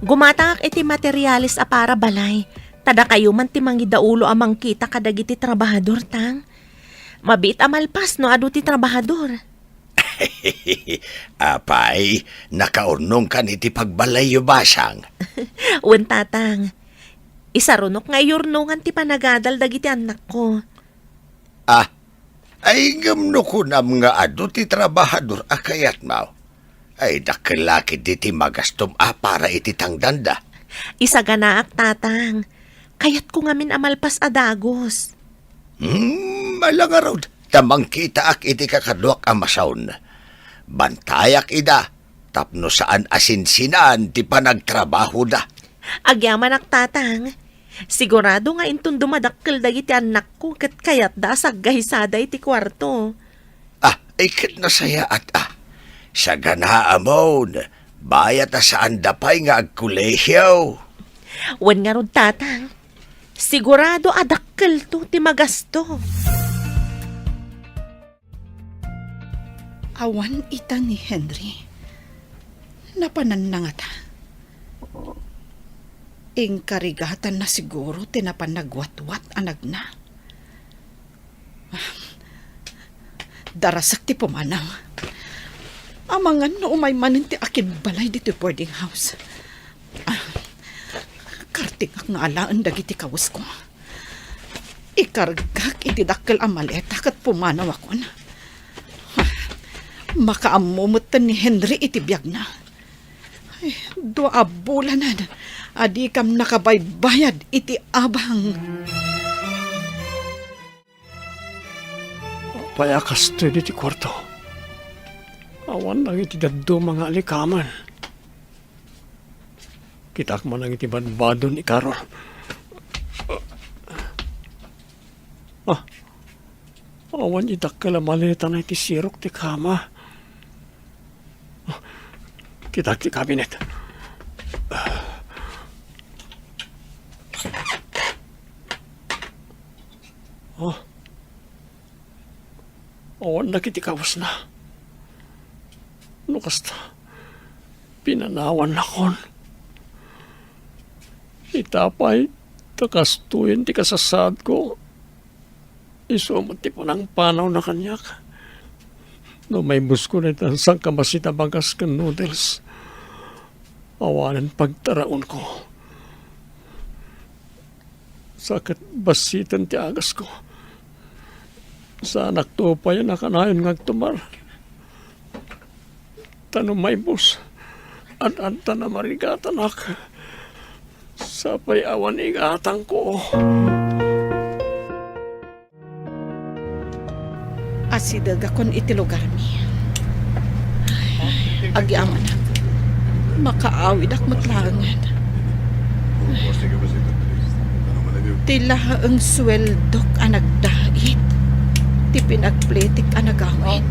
Gumatangak iti materialis a para balay, ta dakayo man ti mangidaulo a mangkita kadagiti trabahador, tang. Mabiit a malpas no adu ti trabahador. Apay, nakaurnongkan iti pagbalayyo, basang? Wen, tatang. Isarunok nga iyurnongan ti panagadal dagiti annakko. Ah, ay ngem no kunam nga adu ti trabahador a kayatmo, ay dakkel la ketdi ti magastom a para iti tangdanda. Isaganaak, tatang. Kayatko ngamin a malpas a dagus. Hmm, ala ngarud, ta mangkitaak iti kakaduak a masaon. Bantayak ida, tapno saan a sinsinaan ti panagtrabahoda. Agyamanak, tatang. Sigurado nga inton dumadakkel dagiti annakko ket kayatda a saggahisada iti kuarto. Ah, ay ket nasayaat a. Saganaamon, bayat a saanda pay nga agkolehio. Wen ngarud, tatang. Sigurado a dakkelto ti magasto. Awan ita ni Henry. Napananna ngata. Inkarigatanna siguro ti napan nagwatwat a nagna. Darasek ti pumanaw. Amangan no umay manen ti akinbalay ditoy boarding house. Ah, kartingak nga alaen dagiti kawesko. Ikargak iti dakkel a maleta ket pumanawakon. Ah, makaammo metten ni Henry iti biagna. Ay, dua a bulanen a dikam nakabaybayad iti abang. Apay a kastoy ditoy kuarto? Awan dagiti dadduma nga alikamen. Kitak man dagiti badbado ni Carol. Ah, awan ti dakkel a maletana iti sirok ti kama. Kitak ti kabinet. Ah. Awan dagiti kawesna. No kasta, pinanawannakon. Ita pay, ta kastoyen ti kasasaadko. Isu met ti panangpanawna kaniak. No maibusko dayta sangkabassit a bagas ken noodles, awanen pagtaraonko. Sa ket bassiten ti agasko. Saanakto pay a nakanayon nga agtumar. Ta no maibus, ad-adda a marigatanak. Sapay awan igatangko. Asidegakon iti lugarmi. Agyamanak, makaawidak met laengen. Ti laeng sueldok a nagdait ti pinagpletik a nagawid.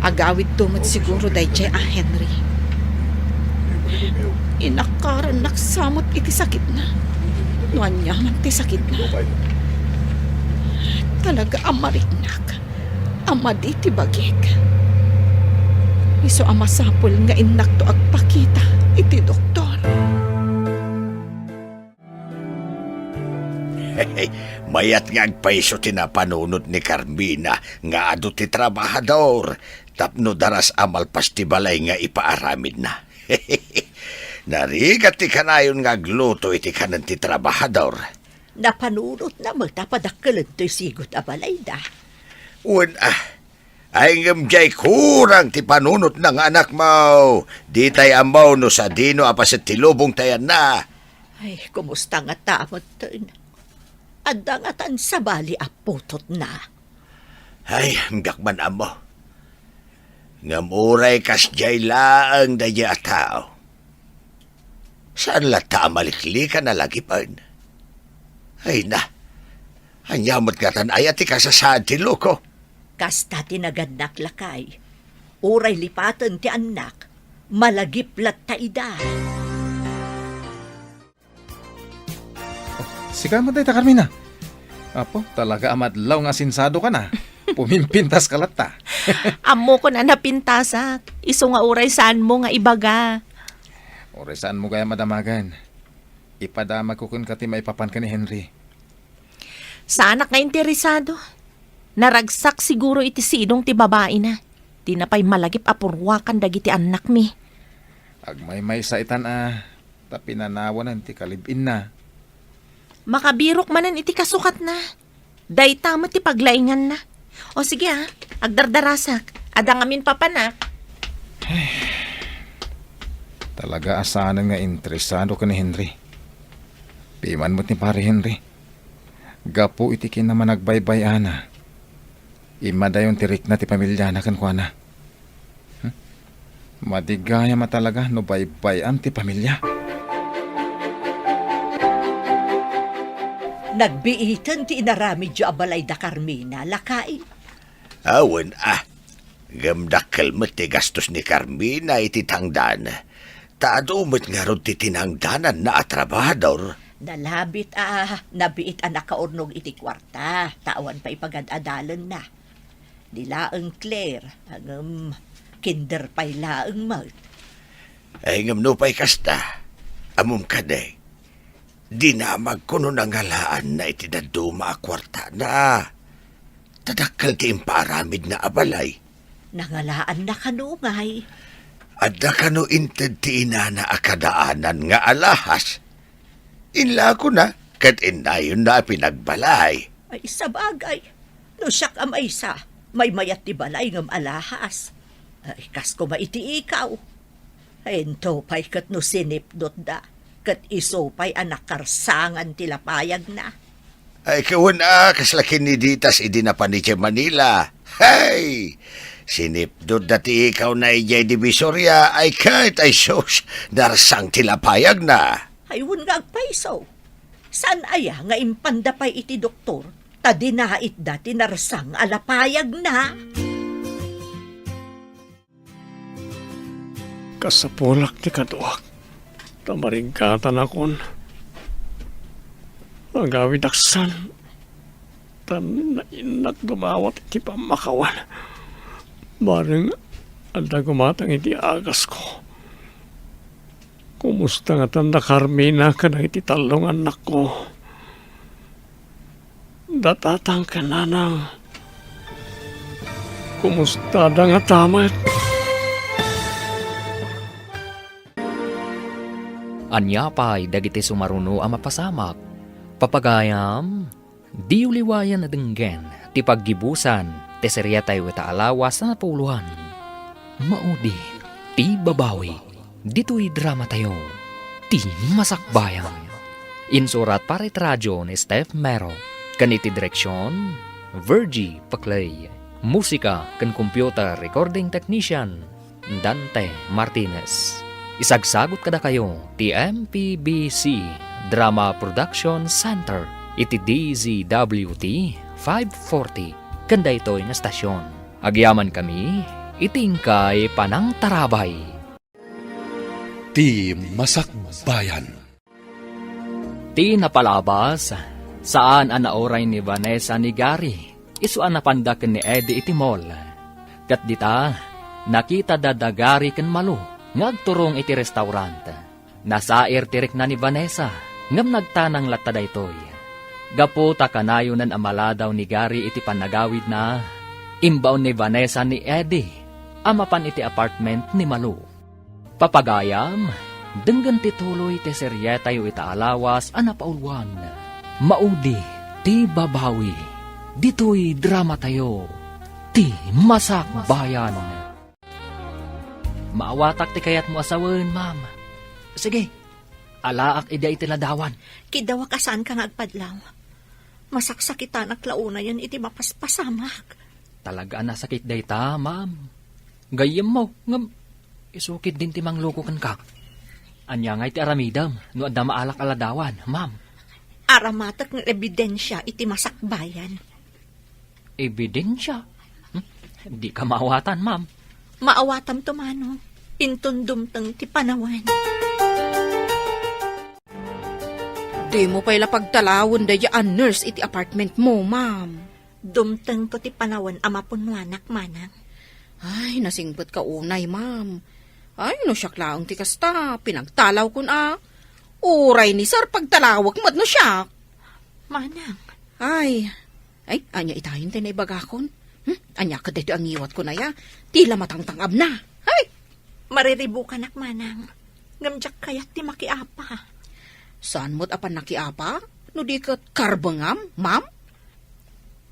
Agawidto met siguro daydiay a Henry. Inakarannak sa met iti sakitna. No aniaman ti sakitna. Talaga a mariknak a madi ti bagik. Isu a masapul nga innakto agpakita iti doktor. Mayat nga agpayso ti napanunot ni Carmina nga adu ti trabahador tapno daras a malpas ti balay nga ipaaramidna. Narigat ti kanayon nga agluto iti kanen ti trabahador. Napanunotna met a padakkelentayo ti sigut a balayda. Wen a, ay ngem diay kurang ti panunotna nga anakmo. Ditay ammo no sadino a paset ti lubong ti ayanna. Ay, kumusta ngata metten? Adda ngatan sabali a putotna? Ay, diak man ammo. Ngem uray kasdiay laeng daydiay a tao, saan latta a maliklikan a lagipen? Ay na, ania met ngatan aya ti kasasaad ti loko? Kasta ti nagannak, lakay. Uray lipaten ti annak, malagip latta ida. Oh, sika met dayta, Carmina. Apo, talaga a madlaw nga asinsadoka na. Pumimpintaska latta. Ammokon a napintasak. Isu nga uray saanmo nga ibaga. Uray saanmo gayam a damagen. Ipadamagko kenka ti maipapan ken ni Henry. Saanak nga interesado. Naragsak siguro iti sidong ti babaina. Dina pay malagip a purruakan dagiti annakmi. Agmaymaysa itan a ta pinanawanen ti kalib-inna. Makabirok manen iti kasukatna. Dayta met ti paglainganna. O sige, a, agdardarasak. Adda ngamin papanak. Talaga a saanen nga interesado ken ni Henry. Piman met ni Pare Henry. Gapu iti kinamanagbaybay-ana, immadayon ti rikna ti pamiliana kenkuana. Hmm? Madi gayam a talaga no baybay-am ti pamilia. Nagbiiten ti inaramidyo a balay da Carmina, lakay. Awan a. Ngem dakkel met ti gastos ni Carmina iti tangdan. Ta adu met ngarud ti tinangdananna a trabahador. Nalabit a nabiit a nakaurnong iti kuarta, ta awan pay pagad-adalenna. Di laeng Claire, ngem kinder pay laeng met. Ay, ngem nupay kasta, ammom kadi, dinamagko no nangalaanna iti dadduma a kuartana. Ta dakkel ti impaaramidna a balay. Nangalaanna kano ngay? Adda kano inted ti inana a kadaanan nga alahas? Inlakona ket innayonna a pinagbalay. Ay, sabagay. No siak a maysa, maymayat ti balay ngem alahas. Ay, kas koma iti ikaw. Into pay ket no sinipnotda, ket isu pay a nakarsangan ti lapayagna. Ay, kawen a, kasla kinniditas idi napan idiay Manila. Hay! Sinipnotda ti ikawna idiay Divisoria, ay ket, ay sus, narsang ti lapayagna. Ay, wen nga agpayso. Saan aya nga impanda pay iti doktor, ta dinaitda ti narsang a lapayagna? Kasapulak ti kaduak, ta marigkatanakon. Agawidak san, ta nainnak dumawat iti pammakawan. Bareng adda gumatang iti agasko. Kumusta ngatan da Carmina kadagiti tallo nga annakko? Da tatang ken nanang, kumusta da ngata met? Ania pay dagiti sumaruno a mapasamak? Papagayam, diyo liwayan a denggen ti paggibusan ti serietayo ita a lawas a napauluan. Maudi ti babawi. Ditoy dramatayo, Ti Masakbayan. Insurat para iti radio ni Steph Mero, ken iti direksion, Virgie Paclay. Musika ken computer recording technician, Dante Martinez. Isagsagut kadakayo ti M P B C Drama Production Center iti D Z W T five forty ken daytoy nga stasyon. Agyamankami iti inkay panangtarabay. Ti Masakbayan. Ti napalabas, saan a nauray ni Vanessa ni Gary, isu a napanda ken ni Eddie iti mall. Ket dita, nakitada da Gary ken Malu nga agturong iti restaurant. Nasair ti rikna ni Vanessa, ngem nagtanang latta daytoy. Gapu ta kanayonan a maladaw ni Gary iti pannagawidna, imbaon ni Vanessa ni Eddie a mapan iti apartment ni Malu. Papagayam, denggen ti tuloy ti serietayo ita a lawas a napauluan. Maudi ti babawi. Ditoy dramatayo, Ti Masakbayan. Maawatak ti kayatmo a sawen, ma'am. Sige, alaak idiay iti ladawan. Kiddawak a saanka nga agpadlaw. Masaksakitanak la unayen iti mapaspasamak. Talaga a nasakit dayta, ma'am. Gayyemmo, ngem isu ketdin ti mangluko kenka. Ania ngay ti aramidem no adda maalak a ladawan, ma'am? Aramatek nga ebidensia iti masakbayan. Ebidensia? Hmm? Dika maawatan, ma'am. Maawatamto, Manong. Inton dumteng ti panawen. Dimo pay la pagtalawen daydiay a nurse iti apartment mo, ma'am. Dumtengto ti panawen a mapunnoanak, Manang. Ay, nasingpetka unay, ma'am. Ay, no siak laeng ti kasta, pinagtalawkon a. Uray ni Sir pagtalawek met no siak. Manang. Ay, ay, ania itayen ti naibagakon? Hmm? Ania ket daytoy a ngiwatkon aya? Ti la matangtang-abna. Ay! Mariribukanak, Manang. Ngem diak kayat ti makiapa. Saan met a pannakiapa? No di ket karbengam, ma'am?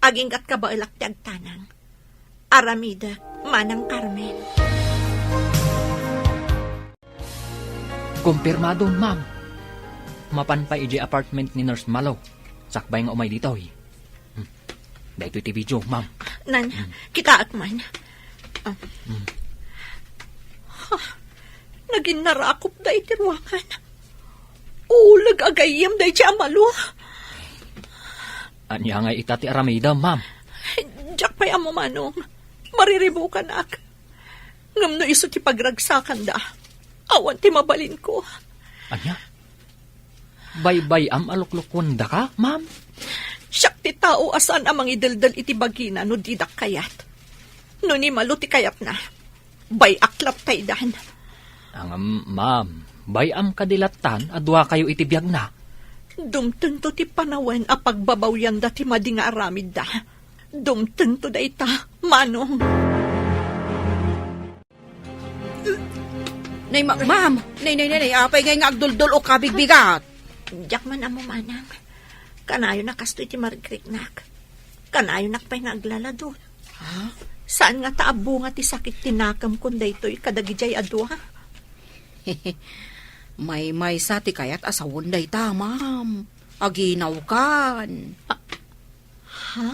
Agingga't kabaelak ti agtanang. Aramidek, Manang Carmen. Kumpirmadon, ma'am. Mapan pay idiay apartment ni Nurse Malo. Sakbay nga umay ditoy. Hmm. Daytoy ti video, ma'am. Nan, hmm, kitaak man. Ah. Hmm. Ha, nagin narakop da iti ruangan. Uleg a gayyem daydiay a Malo. Ania ngay ita ti aramidem, ma'am? Diak pay ammo, Manong. Mariribukanak. Ngem no isu ti pagragsakanda, Awan ti mabalinko. Ania? Baybay-am a luklukuendaka, ma'am? Siak ti tao a saan a mangideldel iti bagina no didak kayat. No ni Malu ti kayatna, bay-ak latta idan. Ngem, ma'am, bay-am kadi lattan a duakayo iti biagna? Dumtengto ti panawen a pagbabawyanda ti madi nga aramidda. Dumtengto dayta, Manong. Nay, ma-, ma'am! Nay, nay, nay, nay, apay ngay nga agduldul-ok a bigbigat? Diak man ammo, Manang. Kanayon a kastoy ti marikriknak. Kanayonak pay nga aglaladul. Ha? Saan nga ta abunga ti sakit ti nakemkon daytoy kadagidiay a dua? Maymaysa ti kayat a sawen dayta, ma'am. Aginawkan. Ah, Ha?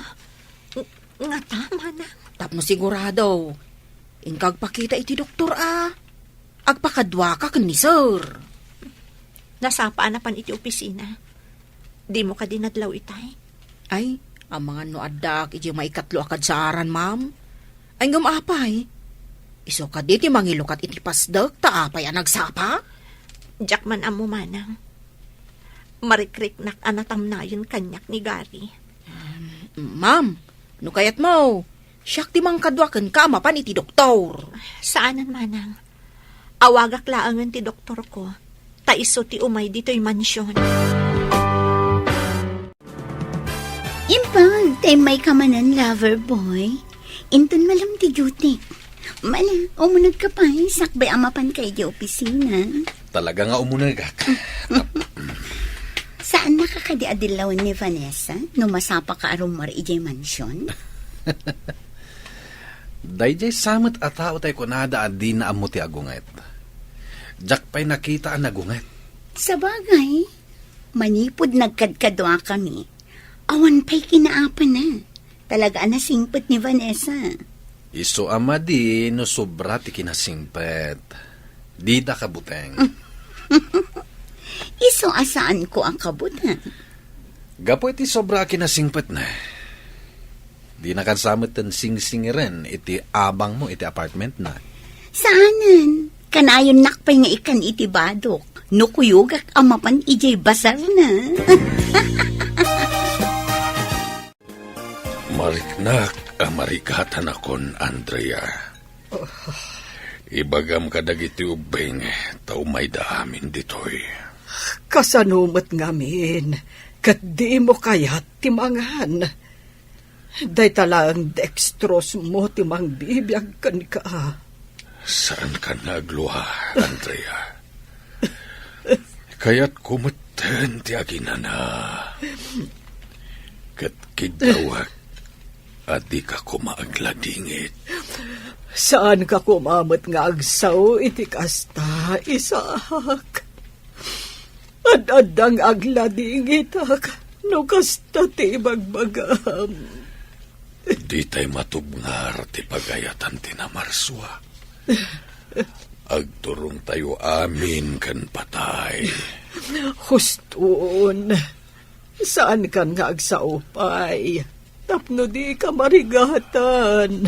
Ng-, ngata, Manang? Tapno sigurado, inka agpakita iti doktor a agpakaduaka ken ni Sir. Nasapa a napan iti opisina. Dimo kadi nadlaw itay? Ay, amangan no addaak iti maikatlo a kadsaaran, ma'am. Ay, ngem apay? Isu kadi ti mangilukat iti pasdek ta apay a nagsapa? Diak man ammo, Manang. Marikriknak a natamnayen kaniak ni Gary. Um, ma'am, no kayatmo, siak ti mangkadua kenka a mapan iti doktor. Saanen, Manang. Awagak laengen ti doktorko, ta isu ti umay ditoy mansion. Imbag ta immayka manen, lover boy. Inton malem ti duty. Mala, umunegka pay, sakbay a mapanka iti opisina. Talaga nga umunegak. Saannaka kadi a dillawen ni Vanessa no masapaka a rummuar idiay mansion? Daydiay sa met a tao tay kunada a dina ammo ti agunget. Diak pay nakita a nagunget. Sabagay, manipud nagkadkaduakami, awan pay kinaapana. Talaga a nasingpet ni Vanessa. Isu a madi no sobra ti kinasingpet. Dida kabuteng. Isu a saanko a kabuteng. Gapu iti sobra a kinasingpetna, dinakan sa metten singsingiren iti abangmo iti apartmentna. Saanen, kanayonnak pay nga ikkan iti badok no kuyogak a mapan idiay basarna. Mariknak a marigatanakon, Andrea. Ibagam kadagiti ubbing ta umayda amin ditoy. Kasano met ngamin ket dimo kayat ti mangan? Dayta laeng dextrose mo ti mangbibiag kenka. Saankan nga aglua, Andrea. Kayatko metten ti aginana. Ket kiddawek a dika koma agladingit. Saanka koma met nga agsao iti kasta, Isaac. Ad-adda nga agladingitak no kasta ti ibagbagam. Ditay matubngar ti pagayatan ti namarsua. Agturongtayo amin ken patay. Huston, saankan nga agsao pay tapno dika marigatan.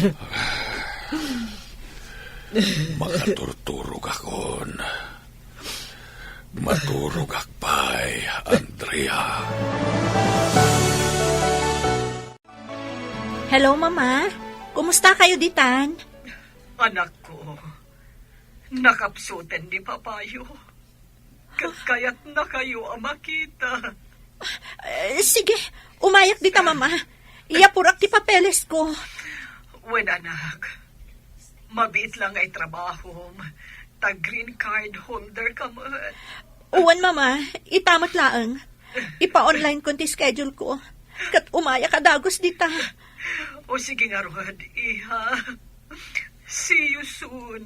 Makaturturogakon. Maturogak pay, Andrea. Hello, Mama. Kumusta kayo ditan? Anakko, nakapsuten ni Papayo. Ket kayatna kayo a makita. Eh, sige, umayak dita, Mama. Iyapurak ti papeles ko. Wen, anak. Mabiit lang nga itrabahom, ta green card holder ka met. Wen, Mama, ita met laeng. Ipa-online ko ti schedule ko. Ket umayak a dagus dita. O sige ngarud, iha. See you soon.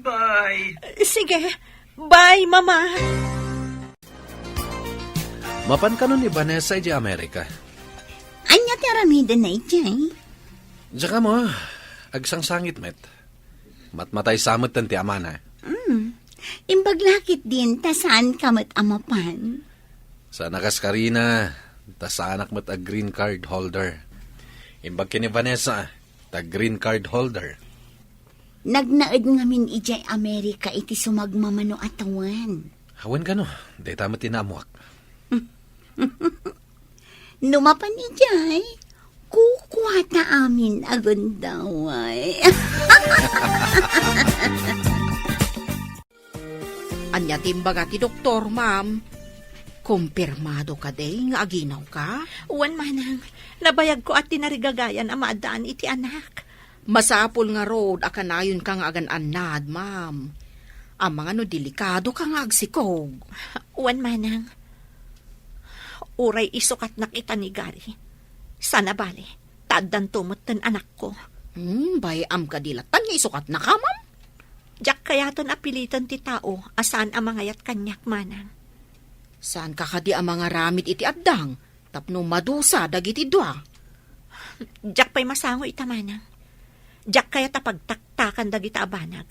Bye. Sige. Bye, Mama. Mapan kano ni Vanessa idiay Amerika? Ania ti aramidenna idiay? Diak ammo, agsangsangit met. Matmatay sa metten ti amana. Hmm. Imbag la ketdin ta saanka met a mapan. Saan a kas Karina, ta saanak met a green card holder. Imbag ken ni Vanessa, ta green card holder. Nagnaed ngamin idiay Amerika iti sumagmamano a tawen. Awan kano, dayta met ti naammuak. No mapan idiay, kukuata amin a gundaway. Ania ti imbaga ti doktor, ma'am? Kumpirmado kadi nga aginawka? Wen, manang. Nabayagko a tinarigagayan a maaddaan iti anak. Masapul ngarud a kanayonka nga agan-annad, ma'am. Amangan no delikadoka nga agsikog. Wen, manang. Uray isukatnak ita ni Gary. Saan a bale, ta addanto metten anakko. Hmm, bay-am kadi latta nga isukatnaka, ma'am? Diak kayaten a piliten ti tao a saan a mangayat kaniak, manang. Saanka kadi a mangaramid iti addang tapno madusa dagiti dua? Diak pay masango ita, manang. Diak kayat a pagtaktakan dagita a banag.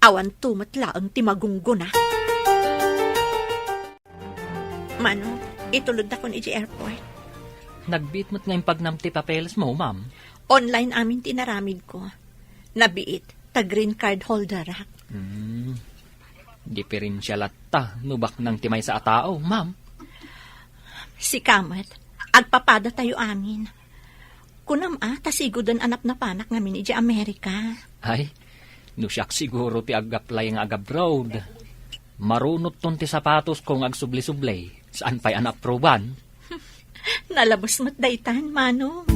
Awanto met laeng ti magunggona. Mano, ituloddakon iti airport. Nagbiit met nga impagnam ti papelesmo, ma'am. Online amin ti inaramidko. Nabiit, ta green card holderak. Hmm. Diferensia latta no baknang ti maysa a tao, ma'am. Sika met, agpapadatayo amin. Kunam a, ta sigoden a napnapanak ngamin idiay Amerika. Ay, no siak siguro ti ag-apply nga ag-abroad. Marunotton ti sapatosko nga agsubli-subli, saan pay a naapruban. Nalabes met daytan, Manong.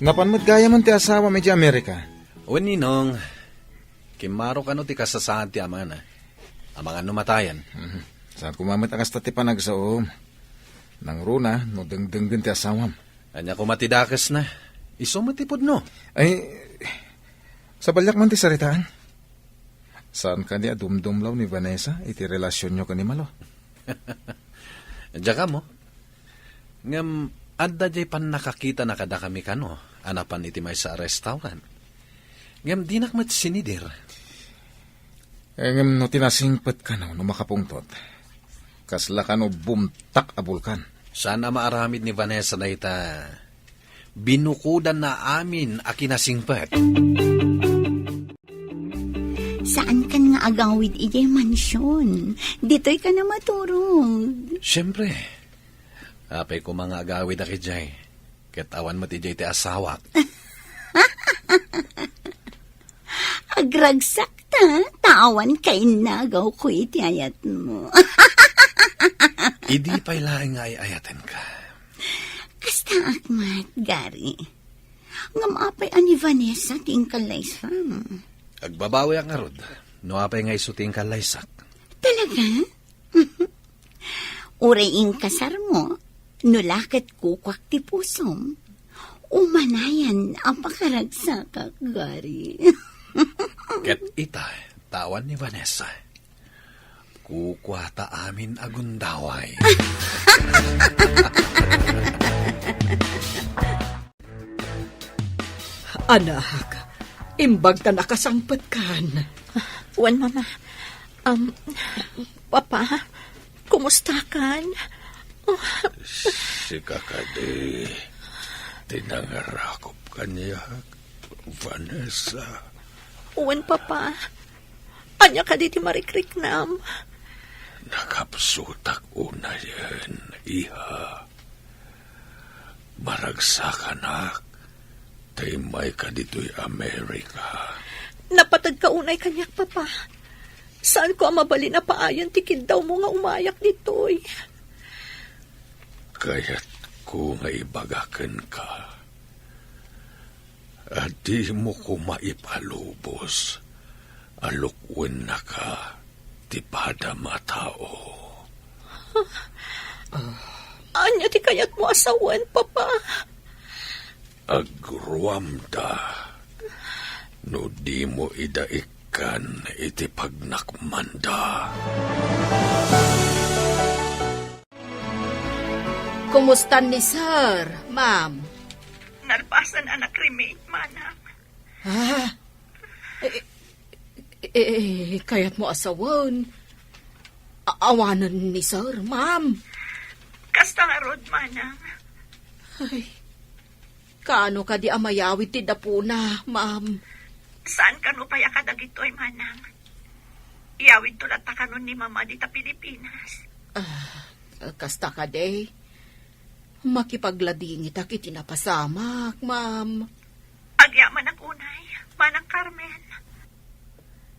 Napan met gayamen ti asawam idiay Amerika? Wen, Ninong, kimmaro kano ti kasasaad ti amana. Amangan no matayen. Mhm. Saan koma met a kasta ti panagsaom. Nangruna, no dengdenggen ti asawam. Ania koma ti dakesna? Isu met ti pudno. Ay, sabaliak man ti saritaan. Saan kadi a dumdumlaw ni Vanessa iti relasionyo ken ni Malo? Diak ammo. Ngem adda diay pannakakitana kadakami kano a napan iti maysa a restaurant. Ngem dinak met sinidir. Ngem no ti nasingpet kano no makapungtot, kasla kano bumtak a bulkan. Saan a maaramid ni Vanessa dayta? Binukodanna amin a kinasingpet. Saankan nga agawid idiay mansion. Ditoy ka na maturog. Siyempre. Apay koma nga agawid a idiay. Ket awan met idiay ti asawak. Agragsak ta, ta awan kainnagawko iti ayatmo. Idi pay laeng nga ay-ayatenka. Kastaak met, Gary. Ngem apay a ni Vanessa ti inkallaysam? Agbabawiak ngarud, no apay nga isu ti inkallaysak. Talaga? Uray inkasarmo, no la ket kukuak ti pusom, umanayan a pakaragsakak, Gary. Ket ita, ta awan ni Vanessa. Kukuata amin a gundaway. Anak, imbag ta nakasangpetkan. Wen, Mama. Um, Papa, kumustakan? Sika kadi ti nangarakop kaniak, Vanessa. Wen, Papa. Ania kadi ti marikriknam? Nakapsutak unayen, iha. Maragsakanak ta immayka ditoy Amerika. Napateg ka unay kaniak, Papa. Saanko a mabalin a paayan ti kiddawmo nga umayak ditoy. Kayatko nga ibaga kenka a dimo koma ipalubos a lukuennaka ti padam a tao. Ania ti kayatmo a sawen, Papa? Agruamda no dimo ida ikkan iti pagnakmanda. Kumusta ni Sir, ma'am? Nalpasan a nakremate, manang. Ah? Eh, eh, eh, kayatmo a sawen? A-, awanen ni Sir, ma'am. Kasta ngarud, manang. Ay. Kaano kadi a mayawid ti dapuna, ma'am? Saan kano pay a kadagitoy, manang? Iyawidto latta kanon ni Mama dita Pilipinas. Ah, kasta kadi. Makipagladingitak iti napasamak, ma'am. Agyamanak unay, Manang Carmen.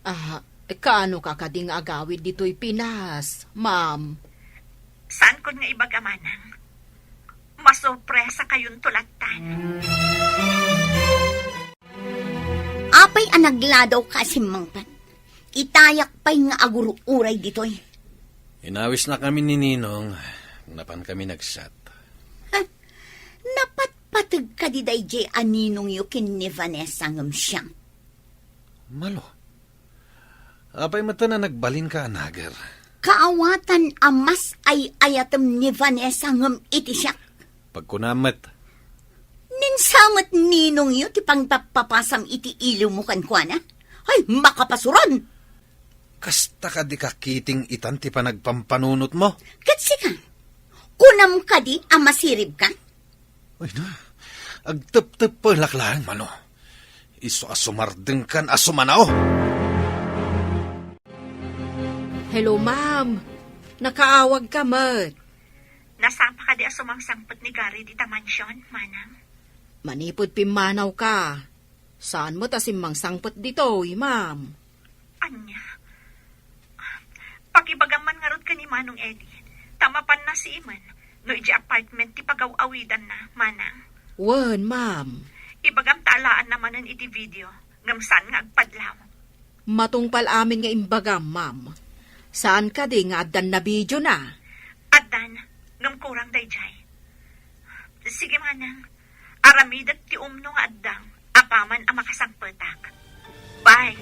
Ah, kaano ka kadi nga agawid ditoy Pinas, ma'am? Saankon nga ibaga, manang. Masurpresakayonto lattan. Apay a nagladaw ka a simmangpet? Itayak pay nga agur-uray ditoy. Inawisnakami ni Ninong, napan kami nagshot. Ha? Napatpateg kadi daydiay a ninongyo ken ni Vanessa ngem siak? Malo. Apay met a nagbalinka a nager? Kaawatan a mas ay-ayatem ni Vanessa ngem iti siak. Pagkunam met. Ninsa met ninongyo ti pangpappapasam iti iliwmo kenkuana? Ay, makapasuron! Kasta kadi kakiting itan ti panagpampanunotmo? Ket sika, kunam kadi a masiribka? Ay na, agteptepelak laeng, mano. Isu a sumardengkan a sumanao. Hello, ma'am. Nakaawagka met. Nasapa kadi a sumangsangpet ni Gary dita mansion, manang? Manipud pimmanawka, saan met a simmangsangpet ditoy, ma'am. Ania? Pakibagam man ngarud ken ni Manong Eddie, ta mapanna simen no idiay apartment ti pagaw-awidanna, manang. Wen, ma'am. Ibagam ta alaanna manen iti video, ngem saan nga agpadlaw. Matungpal amin nga imbagam, ma'am. Saan kadi nga addan nabidiona? Addan, ngem kurang daydiay. Sige, manang. Aramidek ti umno nga addang apaman a makasangpetak. Bye.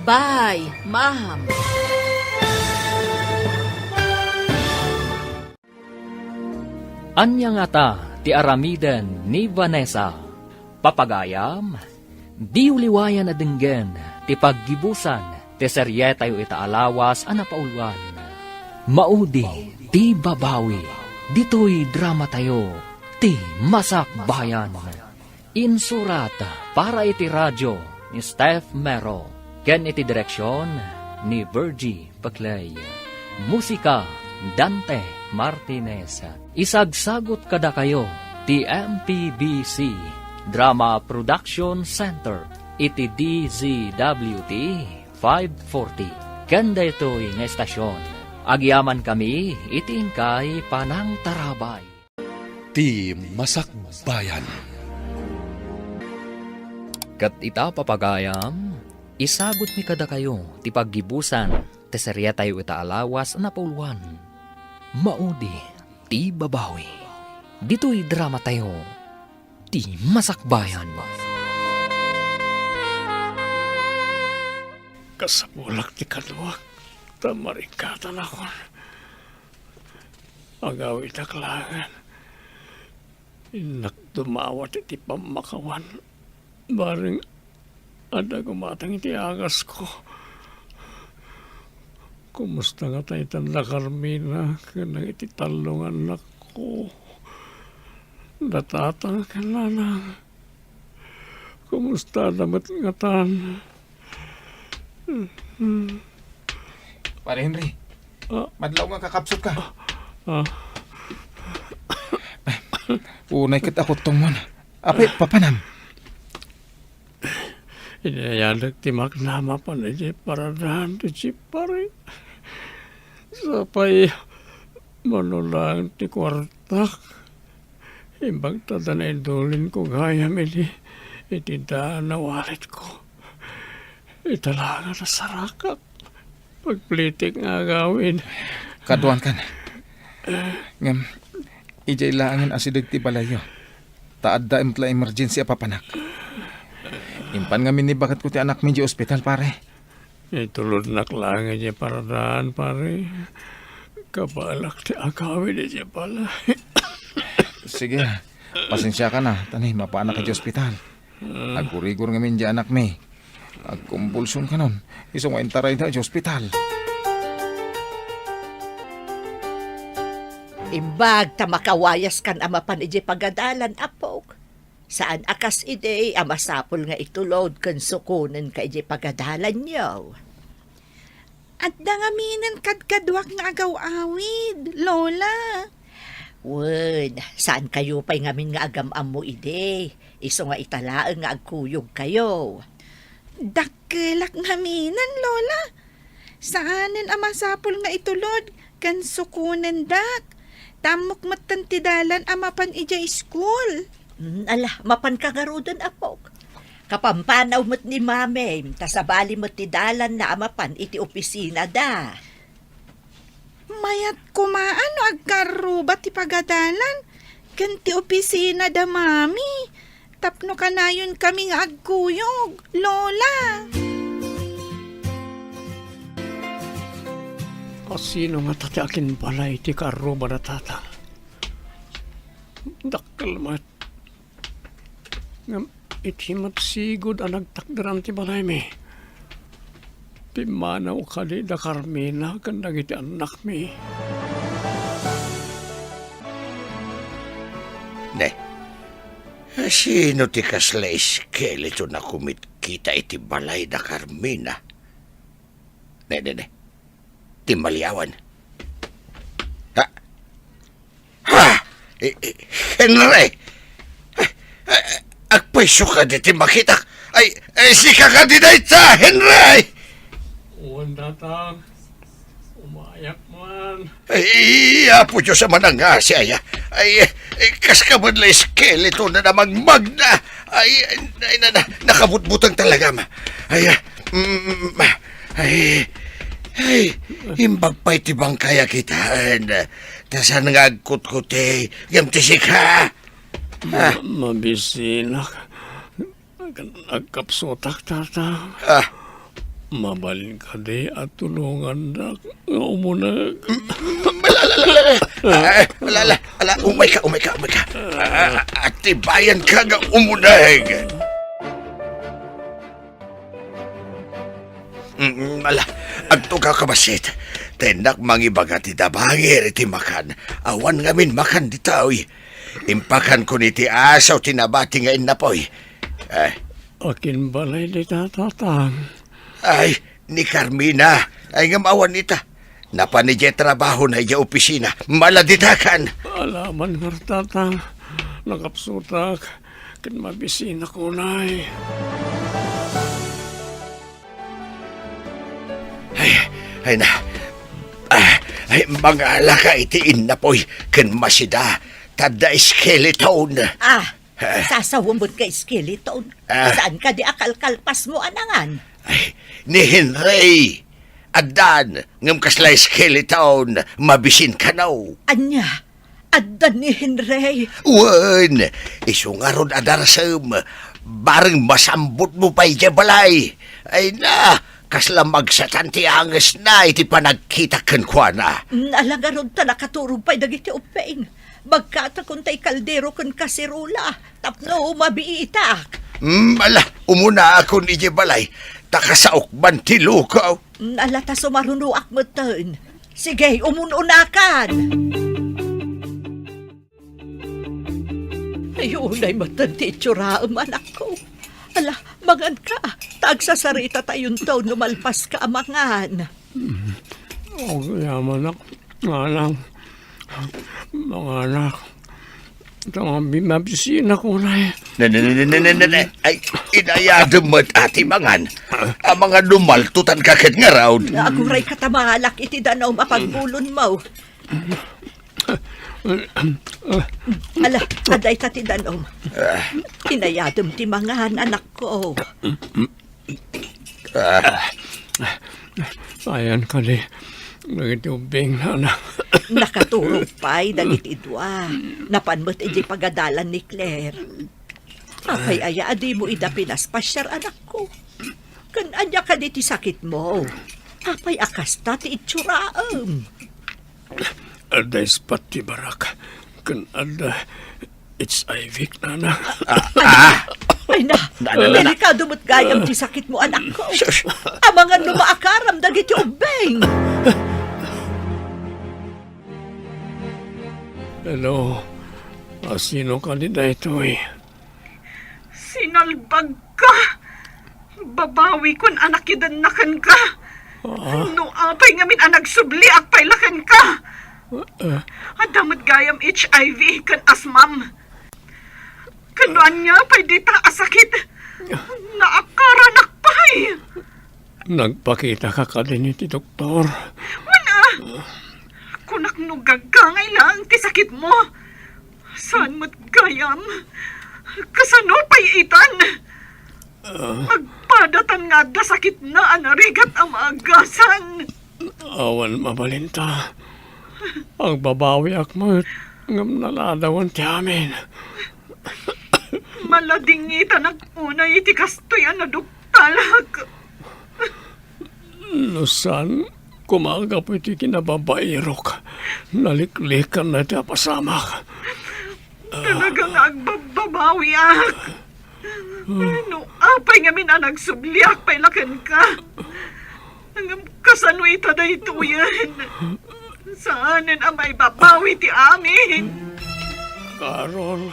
Bye, ma'am. Ania ngata ti aramiden ni Vanessa? Papagayam, diyo liwayan a denggen ti paggibusan ti serietayo ita a lawas a napauluan. Maudi ti babawi ditoy dramatayo, Ti Masakbayan. Insurat para iti radio ni Steph Mero ken iti direksion ni Virgie Paclay. Musika, Dante Martinez. Isagsagut kadakayo ti M P B C Drama Production Center iti D Z W T five forty. Ken daytoy nga estasion, agyamankami iti inkay panangtarabay. Ti Masakbayan. Ket ita, papagayam, isagutmi kadakayo ti paggibusan ti serietayo ita a lawas a napauluan. Maudi ti babawi. Ditoy dramatayo, Ti Masakbayan. Kasapulak ti kaduak, ta marikkatanakon. Agawidak laengen. Innak dumawat iti pammakawan. Bareng adda gumatang iti agasko. Kumusta ngata itan da Carmina ken dagiti tallo nga annakko? Da tata ken nanang. Kumusta da met ngatan? Pare Henry, ah, madlaw nga kakabsot ka. Ah. Unay ket a kuttongmon. Apay, papanam? Inayadek ti makna mapan idiay paradahan ti jeep, pare. Sapay, mano laeng ti kuartak. Imbag ta da naidulinko gayam idi, iti daan a walitko. Ita laeng a nasarakak. Pagplitik nga agawid. Kaduan kan. Ngem, idiay laengen asideg ti balayyo. Ta adda met la emergency a papanak. Impan ngamin ni baketko ti anakmi idiay ospital, pare. Itulodnak laeng idiay paradahan, pare. Kabalak ti agawid idiay balay. Sige, pasensiakan a, ta ni, mapaanak idiay ospital. Agurigor ngamin di anakmi. Agkumbulsion kanon. Isu nga intarayda idiay ospital. Imbag ta makawayaskan a mapan idiay pagadalan, apok. Saan a kas idi a masapul nga itulod ken sukonenka idiay pagadalanyo. Adda ngaminen kadkaduak nga agaw-awid, Lola. Wen, saankayo pay ngamin nga agam-ammo idi, isu nga ita laeng nga agkuyogkayo. Dakkelak ngaminen, Lola. Saanen a masapul nga itulod ken sukonendak. Ta ammok metten ti dalan a mapan idiay school. Mm, ala, mapanka ngaruden, apok. Kapampanaw met ni Mamim, ta sabali met ti dalanna a mapan iti opisinada. Mayat koma no agkarruba ti pagadalan ken ti opisina da Mami tapno kanayonkami nga agkuyog, Lola. Asino ngata ti akinbalay ti karruba da Tatang? Dakkel met. Ngem iti met sigud a nagtakderan ti balaymi, pimmanaw kadi da Carmina ken dagiti annakmi? Ne, sino ti kasla eskeleton a kumitkita iti balay da Carmina? Ne, ne, ne. Timmaliawan. Ha? Ha? Eh, eh, Henry! Eh, agpayso kadi ti makitak. Ay, ay, sika kadi dayta, Henry! Wen, Tatang. Umayak man. Ay, Apo Dios a manangasi, aya. Ay, eh, kas ka man la eskeleto na namagmagna. Ay, ay, na, na, nakabutbutang talaga, ma. Ay, ah, mm, ay, ay, imbag pay ti bangkay a kitaan. Ta saan nga agkutkuti, ngem ti sika. Ah. Ma-, mabisinak. Agkapsutak, Tatang. Ah. Mabalin kadi a tulongandak nga umuneg? Mm, ala, ala, ala, ala. Ah, ala, ala, ala. Umayka, umayka, umayka. Ah, atibayanka nga umuneg. Mm, ala, agtugawka bassit. Ta innak mangibaga ti dabangir iti makan. Awan ngamin makan ditoy. Impakankon iti asaw ti nabati nga innapoy. Eh. Akinbalay dita, Tatang? Ay, ni Carmina. Ay, ngem awan ita. Napan idiay trabahona idiay opisina. Maladitakan. Alaman ngarud, Tatang. Nakapsutak. Ket mabisinak unay. Ay, ay na. Ah, ay, mangalaka iti innapoy ken masida. Ta adda skeleton. Ah, eh. Sasawem met nga skeleton. Ah. Saan kadi a kalkalpasmo a nangan? Ay, ni Henry. Addan, ngem kasla skeleton, mabisin kano. Ania? Addan ni Henry? Wen, isu ngarud a darasem, bareng masambutmo pay idiay balay. Ay na, kasla magsatan ti angesna iti panagkitak kenkuana. Mm, ala ngarud ta nakaturog pay dagiti ubbing. Bagkatakon tay kaldero ken kaserola tapno mabiitak. Mm, ala, umunaakon idiay balay, ta kasaok man ti luko. Mm, ala ta sumarunoak metten. Sige, umun-unakan. Ay, unay metten ti itsurem, anakko. Ala, manganka, ta agsasaritatayon no malpaska a mangan. Mm. Agyamanak, anak. Manganak. Ita nga bi-, mabisinak unay. Ne, ne, ne. Ay, inayadem met a ti mangan. Amangan no maltutanka ket ngarud. Aguray ka ta mangalak iti danum a pagbulonmo. Ala, adda ita ti danum. Inayadem ti mangan, anakko. Ah. Ayan kadi dagiti ubbing, nana. Nakaturog pay dagiti dua. Napan met idiay pagadalan ni Claire. Apay aya a dimo ida pinaspasiar, anakko? Ken ania kadi ti sakitmo? Apay a kasta ti itsuraem? Adda ispat ti barak, ken adda H I V, nana. Ah, ah. Ay na, Na, na, na, na. Delikado met gayam ti sakitmo, anakko. Sus. Amangan no maakaram dagiti ubbing. Hello, asino kadi daytoy? Bagka! Babawikon a nakidenna kenka. Ah? No apay ngamin a nagsubliak pay la kenka. Ah? Adda met gayam H I V ken asmam. Ken no ania pay dita a sakit, naakaranak pay. Nagpakitaka kadin iti doktor? Wen a, kunak no gagangay laeng ti sakitmo. Saan met gayam? Kasano pay itan? Ah. Agpadatan nga adda sakitna a narigat a maagasan. Awan mabalinta. Agbabawiak met, ngem naladawen ti amin. Maladingitanak unay iti kastoy a naduktalak. No saan, koma gapu iti kinababairok, naliklikanna ti apasamak. Talaga nga agbabbabawiak. No apay ngamin a nagsubliak pay la kenka. Ngem kasano ita daytoyen? Saanen a maibabawi ti amin. Carol.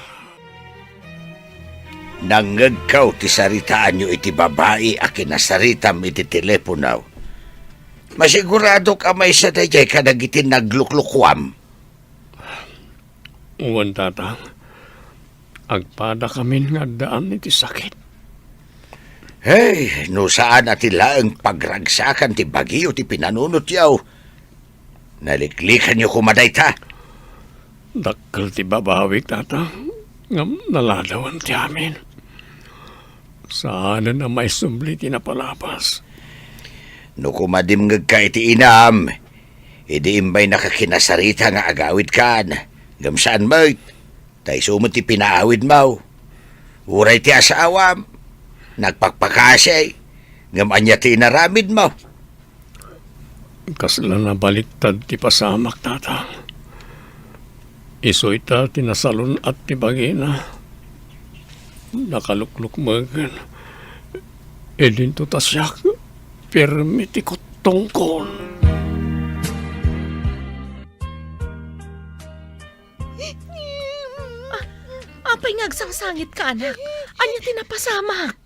Nangngegko ti saritaanyo iti babai a kinasaritam iti telepono. Masiguradok a maysa daydiay kadagiti nagluklukuam. Wen, Tatang. Agpadakamin nga addaan iti sakit. Hey, no saan a ti laeng pagragsakan ti bagio ti pinanunotyo, naliklikanyo koma dayta. Dakkel ti babawik, Tatang, ngem naladawen ti amin. Saanen a maisubli ti napalabas. No koma dimngegka iti inam, idi immaynaka kinasarita nga agawidkan, ngem saan met, ta isu met ti pinaawidmo. Uray ti asawam, nagpakpakasi, ngem ania ti inaramidmo? Kasla nabaliktad ti pasamak, Tatang. Isu ita ti nasalun-at ti bagina. Nakaluklukmegen. Idinto ta siak, pirmi ti kuttongkon. Ah, apay nga agsangsangitka, anak? Ania ti napasamak?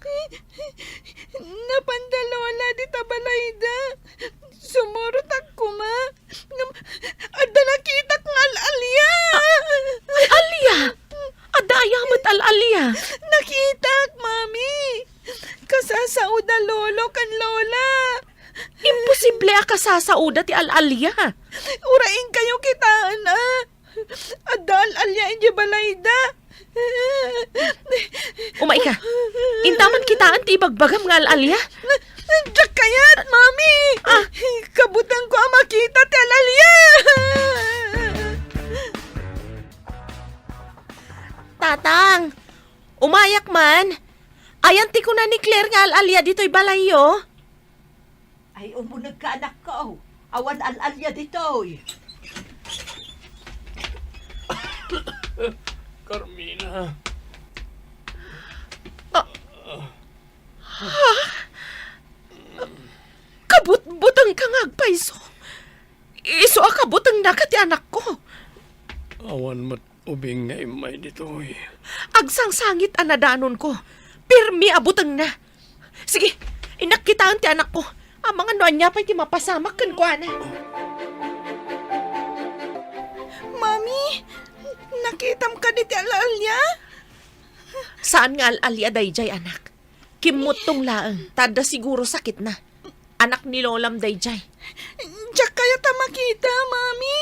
Napanda Lola dita balayda. Sumurotak koma. Ngem, adda nakitak nga al-alia. Ah, al-alia? Adda aya met al-alia? Nakitak, Mami. Kasasaoda Lolo ken Lola. Imposible a kasasaoda ti al-alia. Uray inkayo kitaen, a. Adda al-alia idiay balayda. Umayka. Intaman kitaen ti ibagbagam nga al-alia. Diak kayat, Mami. Ah. Kabutengko a makita ti al-alia. Tatang, umayak man. Ayan ti kuna ni Claire nga al-alia ditoy balayyo? Ay, umunegka, anakko. Awan al-alia ditoy. Carmina. Ah. Ha? Kabutbutengka nga agpayso. Isu a kabutengnaka ti anakko. Awan met ubing nga immay ditoy. Agsangsangit a nadanonko. Pirmi a butengna. Sige, innak kitaen ti anakko. Amangan no ania pay ti mapasamak kenkuana. Mami, nakitam kadi ti al-alia? Saan nga al-alia daydiay, anak. Kimmuttong laeng, ta adda siguro sakitna. Anak ni Lolam daydiay. Diak kayat a makita, Mami.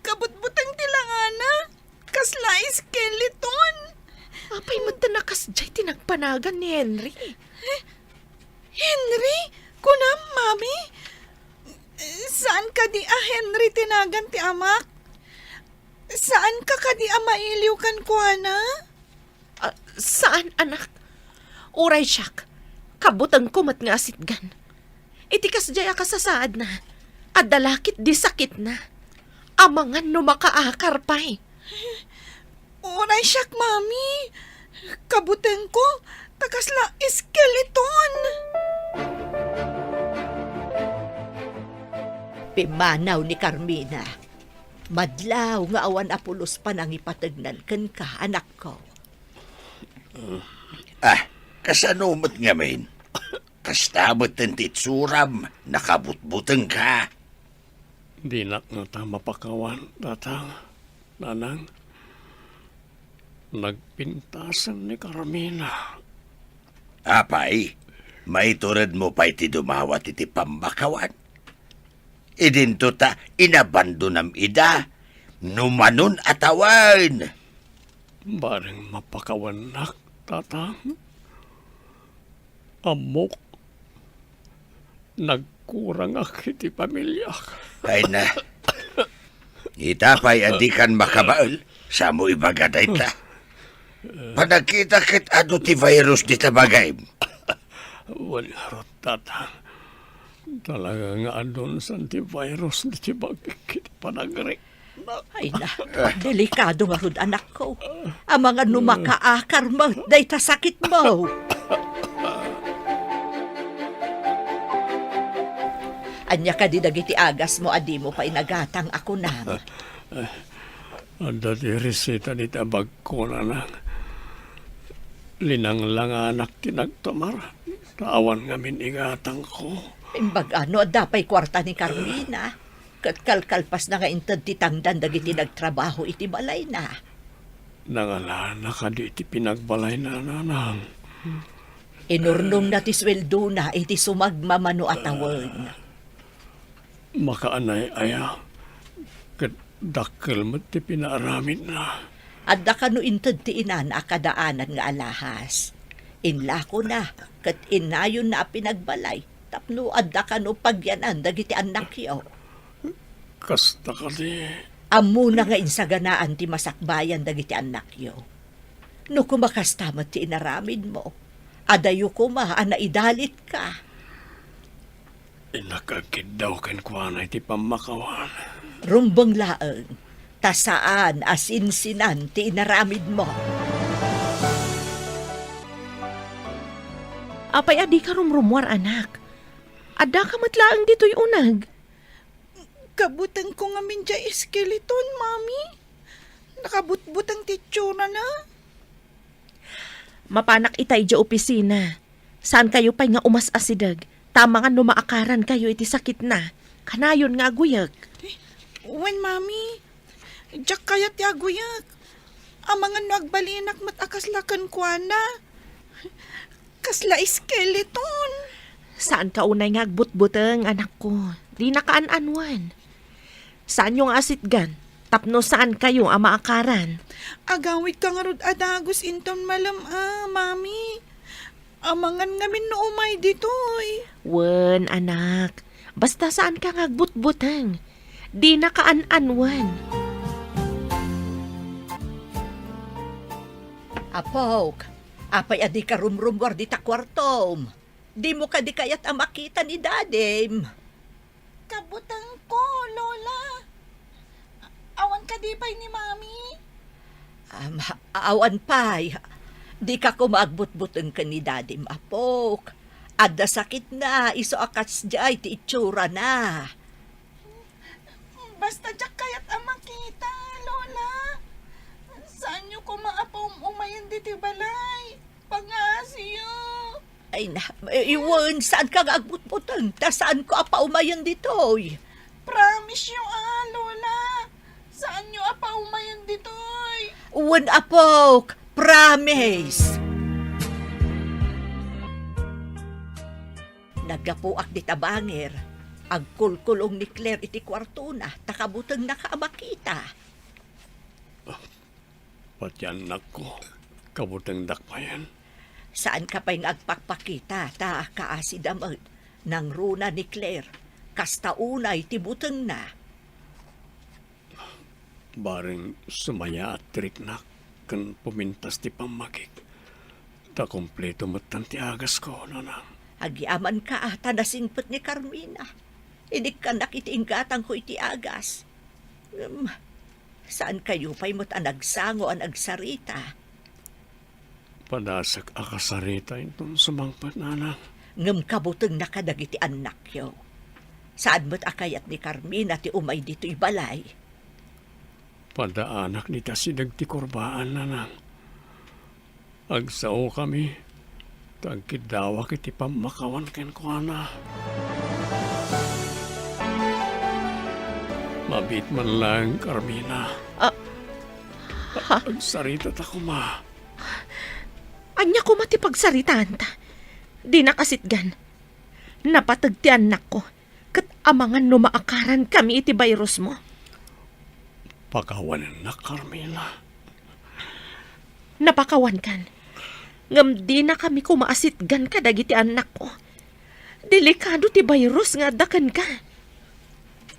Kabutbuteng ti langana. Kasla skeleton. Apay met ta nakasdiay ti nagpanagan ni Henry? Henry? Kunam, Mami? Saan kadi a Henry ti nagan ti amak? Saanka kadi a mailiw kenkuana? Ah, saan, anak. Uray siak, kabutengko met nga asitgan. Iti kasdiay a kasasaadna, adda la ketdi sakitna. Amangan no makaakar pay. Uray siak, Mami. Kabutengko, ta kasla skeleton. Pimmanaw ni Carmina. Madlaw nga awan a pulos panangipategnan kenka, anakko. Ah, kasano met ngamin? Kasta met ti itsuram, nakabutbutengka. Dinak ngata mapakawan, Tatang, Nanang. Nagpintasen ni Carmina. Apay, maituredmo pay ti dumawat iti pammakawan? Idinto ta inabandonam ida, numanon a tawen. Bareng mapakawannak, Tatang. Ammok, nagkurangak iti pamiliak. Ay na. Ita pay a dikan makabael, samo ibaga dayta. Panagkita ket adu ti virus dita bagayem. Wen ngarud, Tatang. Talaga nga adun san ti virus diti bagik iti panagrik. Ay na, delikado ngarud, anakko. Amangan no makaakar met dayta sakitmo. Ania kadi dagiti agasmo a dimo pay nagatang a kunam? Adda ti reseta dita bagko, Nanang. Linanglanganak ti nagtumar, ta awan ngamin igatangko. Imbag-a no adda pay kuarta ni Carmina, ket kalkalpasna nga inted ti tangdan dagiti nagtrabaho iti balayna. Nangalana kadi iti pinagbalayna, Nanang? Inurnongna ti sueldona iti sumagmamano a tawen. Makaanay aya, ket dakkel met ti pinaaramidna. Adda kano inted ti inana a kadaanan nga alahas. Inlakona ket innayonna a pinagbalay tapno adda kano pagyanan dagiti annakyo. Kasta kadi? Ammona nga insaganaan ti masakbayan dagiti annakyo. No koma kasta met ti inaramidmo, adayo koma a naidalitka. Innak agkiddaw kenkuana iti pammakawan. Rumbeng laeng, ta saan a sinsinan ti inaramidmo. Apay a dika rumrumuar, anak? Addaka met laeng ditoy uneg. Kabutengko ngamin diay skeleton, Mami. Nakabutbuteng ti itsurana. Mapanak ita idiay opisina. Saankayo pay nga umas-asideg, ta amangan no maakarankayo iti sakitna. Kanayon nga aguyek. Wen, Mami. Diak kayat ti aguyek. Amangan no agbalinak met a kasla kenkuana. Kasla skeleton. Saanka unay nga agbutbuteng, anakko. Dinaka an-anuen. Saanyo nga asitgan tapno saankayo a maakaran. Agawidka ngarud a dagus inton malem a, Mami. Amangan ngamin no umay ditoy. Wen, anak. Basta saanka nga agbutbuteng. Dinaka an-anuen. Apok, apay a dika rumrumuar dita kuartom? Dimo kadi kayat a makita ni Dadim? Kabutengko, Lola. Awan kadi pay ni Mami? Am, awan pay. Dika koma agbutbuteng ken ni Dadim, Apok. Adda sakitna, isu a kasdiay ti itsurana. Basta diak kayat a makita, Lola. Saanyo koma a paum-umayen ditoy balay. Pangasiyo. Ay na, eh, wen, saanka nga agbutbuteng, ta saanko a paumayen ditoy. Promise-yo, a, Lola. Saanyo a paumayen ditoy. Wen, Apok, promise. Naggapuak dita bangir, agkulkulong ni Claire iti kuartona, ta kabutengnaka a makita. Pati annakko, kabutengdak mayen. Saanka pay nga agpakpakita, ta kaasida met, nangruna ni Claire, kasta unay ti butengna. Bareng sumayaat ti riknak ken pumintas ti pammagik, ta kompleto metten ti agasko, nanang. Agyamanka a ta nasingpet ni Carmina. Inikkannak iti inggatangko iti agas. Ngem, saankayo pay met a nagsango a nagsarita? Padasek a kasarita inton sumangpet, nanang. Ngem kabutengna kadagiti annakyo. Saan met a kayat ni Carmina ti umay ditoy balay. Padaanak dita sideg ti kurbaan, nanang. Agsaokami, Tagkiddawak iti pammakawan kenkuana. Mabiit man laeng, Carmina. Ah, ha? Agsaritata koma. Ania koma ti pagsaritaanta? Dinak asitgan. Napateg ti annakko, ket amangan no maakarankami iti virusmo. Pakawanennak, Carmina. Napakawankan. Ngem dinakami koma asitgan kadagiti annakko. Delikado ti virus nga adda kenka.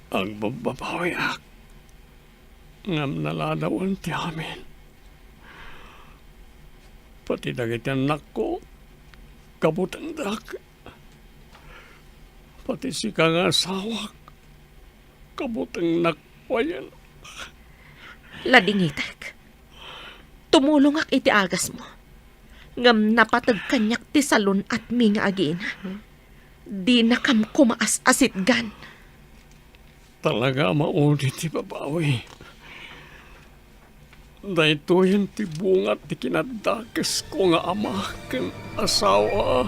Agbabbabawiak. Ngem naladawen ti amin. Pati dagiti annakko, kabutengdak. Pati sika nga asawak, kabutengnak wen. Ladingitek. Tumulongak iti agasmo. Ngem napateg kaniak ti salun-atmi nga agina. Dinakam koma as-asitgan. Talaga a maudi ti babawi. Daytoyen ti bunga ti kinaddakesko nga ama ken asawa.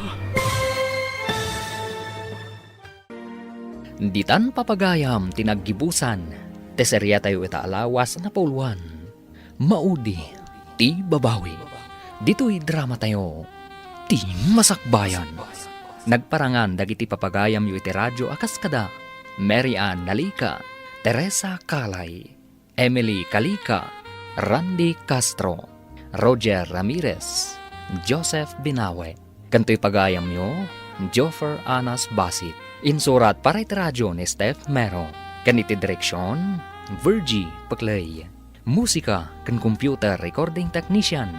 Ditan papagayam ti naggibusan, ti seriatayo ita a lawas a napauluan, Maudi ti Babawi. Ditoy dramatayo, Ti Masakbayan. Nagparangan dagiti papagayamyo iti radio a kas kada Mary Ann Nalica, Teresa Calay, Emily Calica, Randy Castro, Roger Ramirez, Joseph Binawe, ken toy pagayamyo, Joffer Anas Basit. Insurat para iti radio ni Steph Mero, ken iti direksion, Virgie Peclay. Musika ken computer recording technician,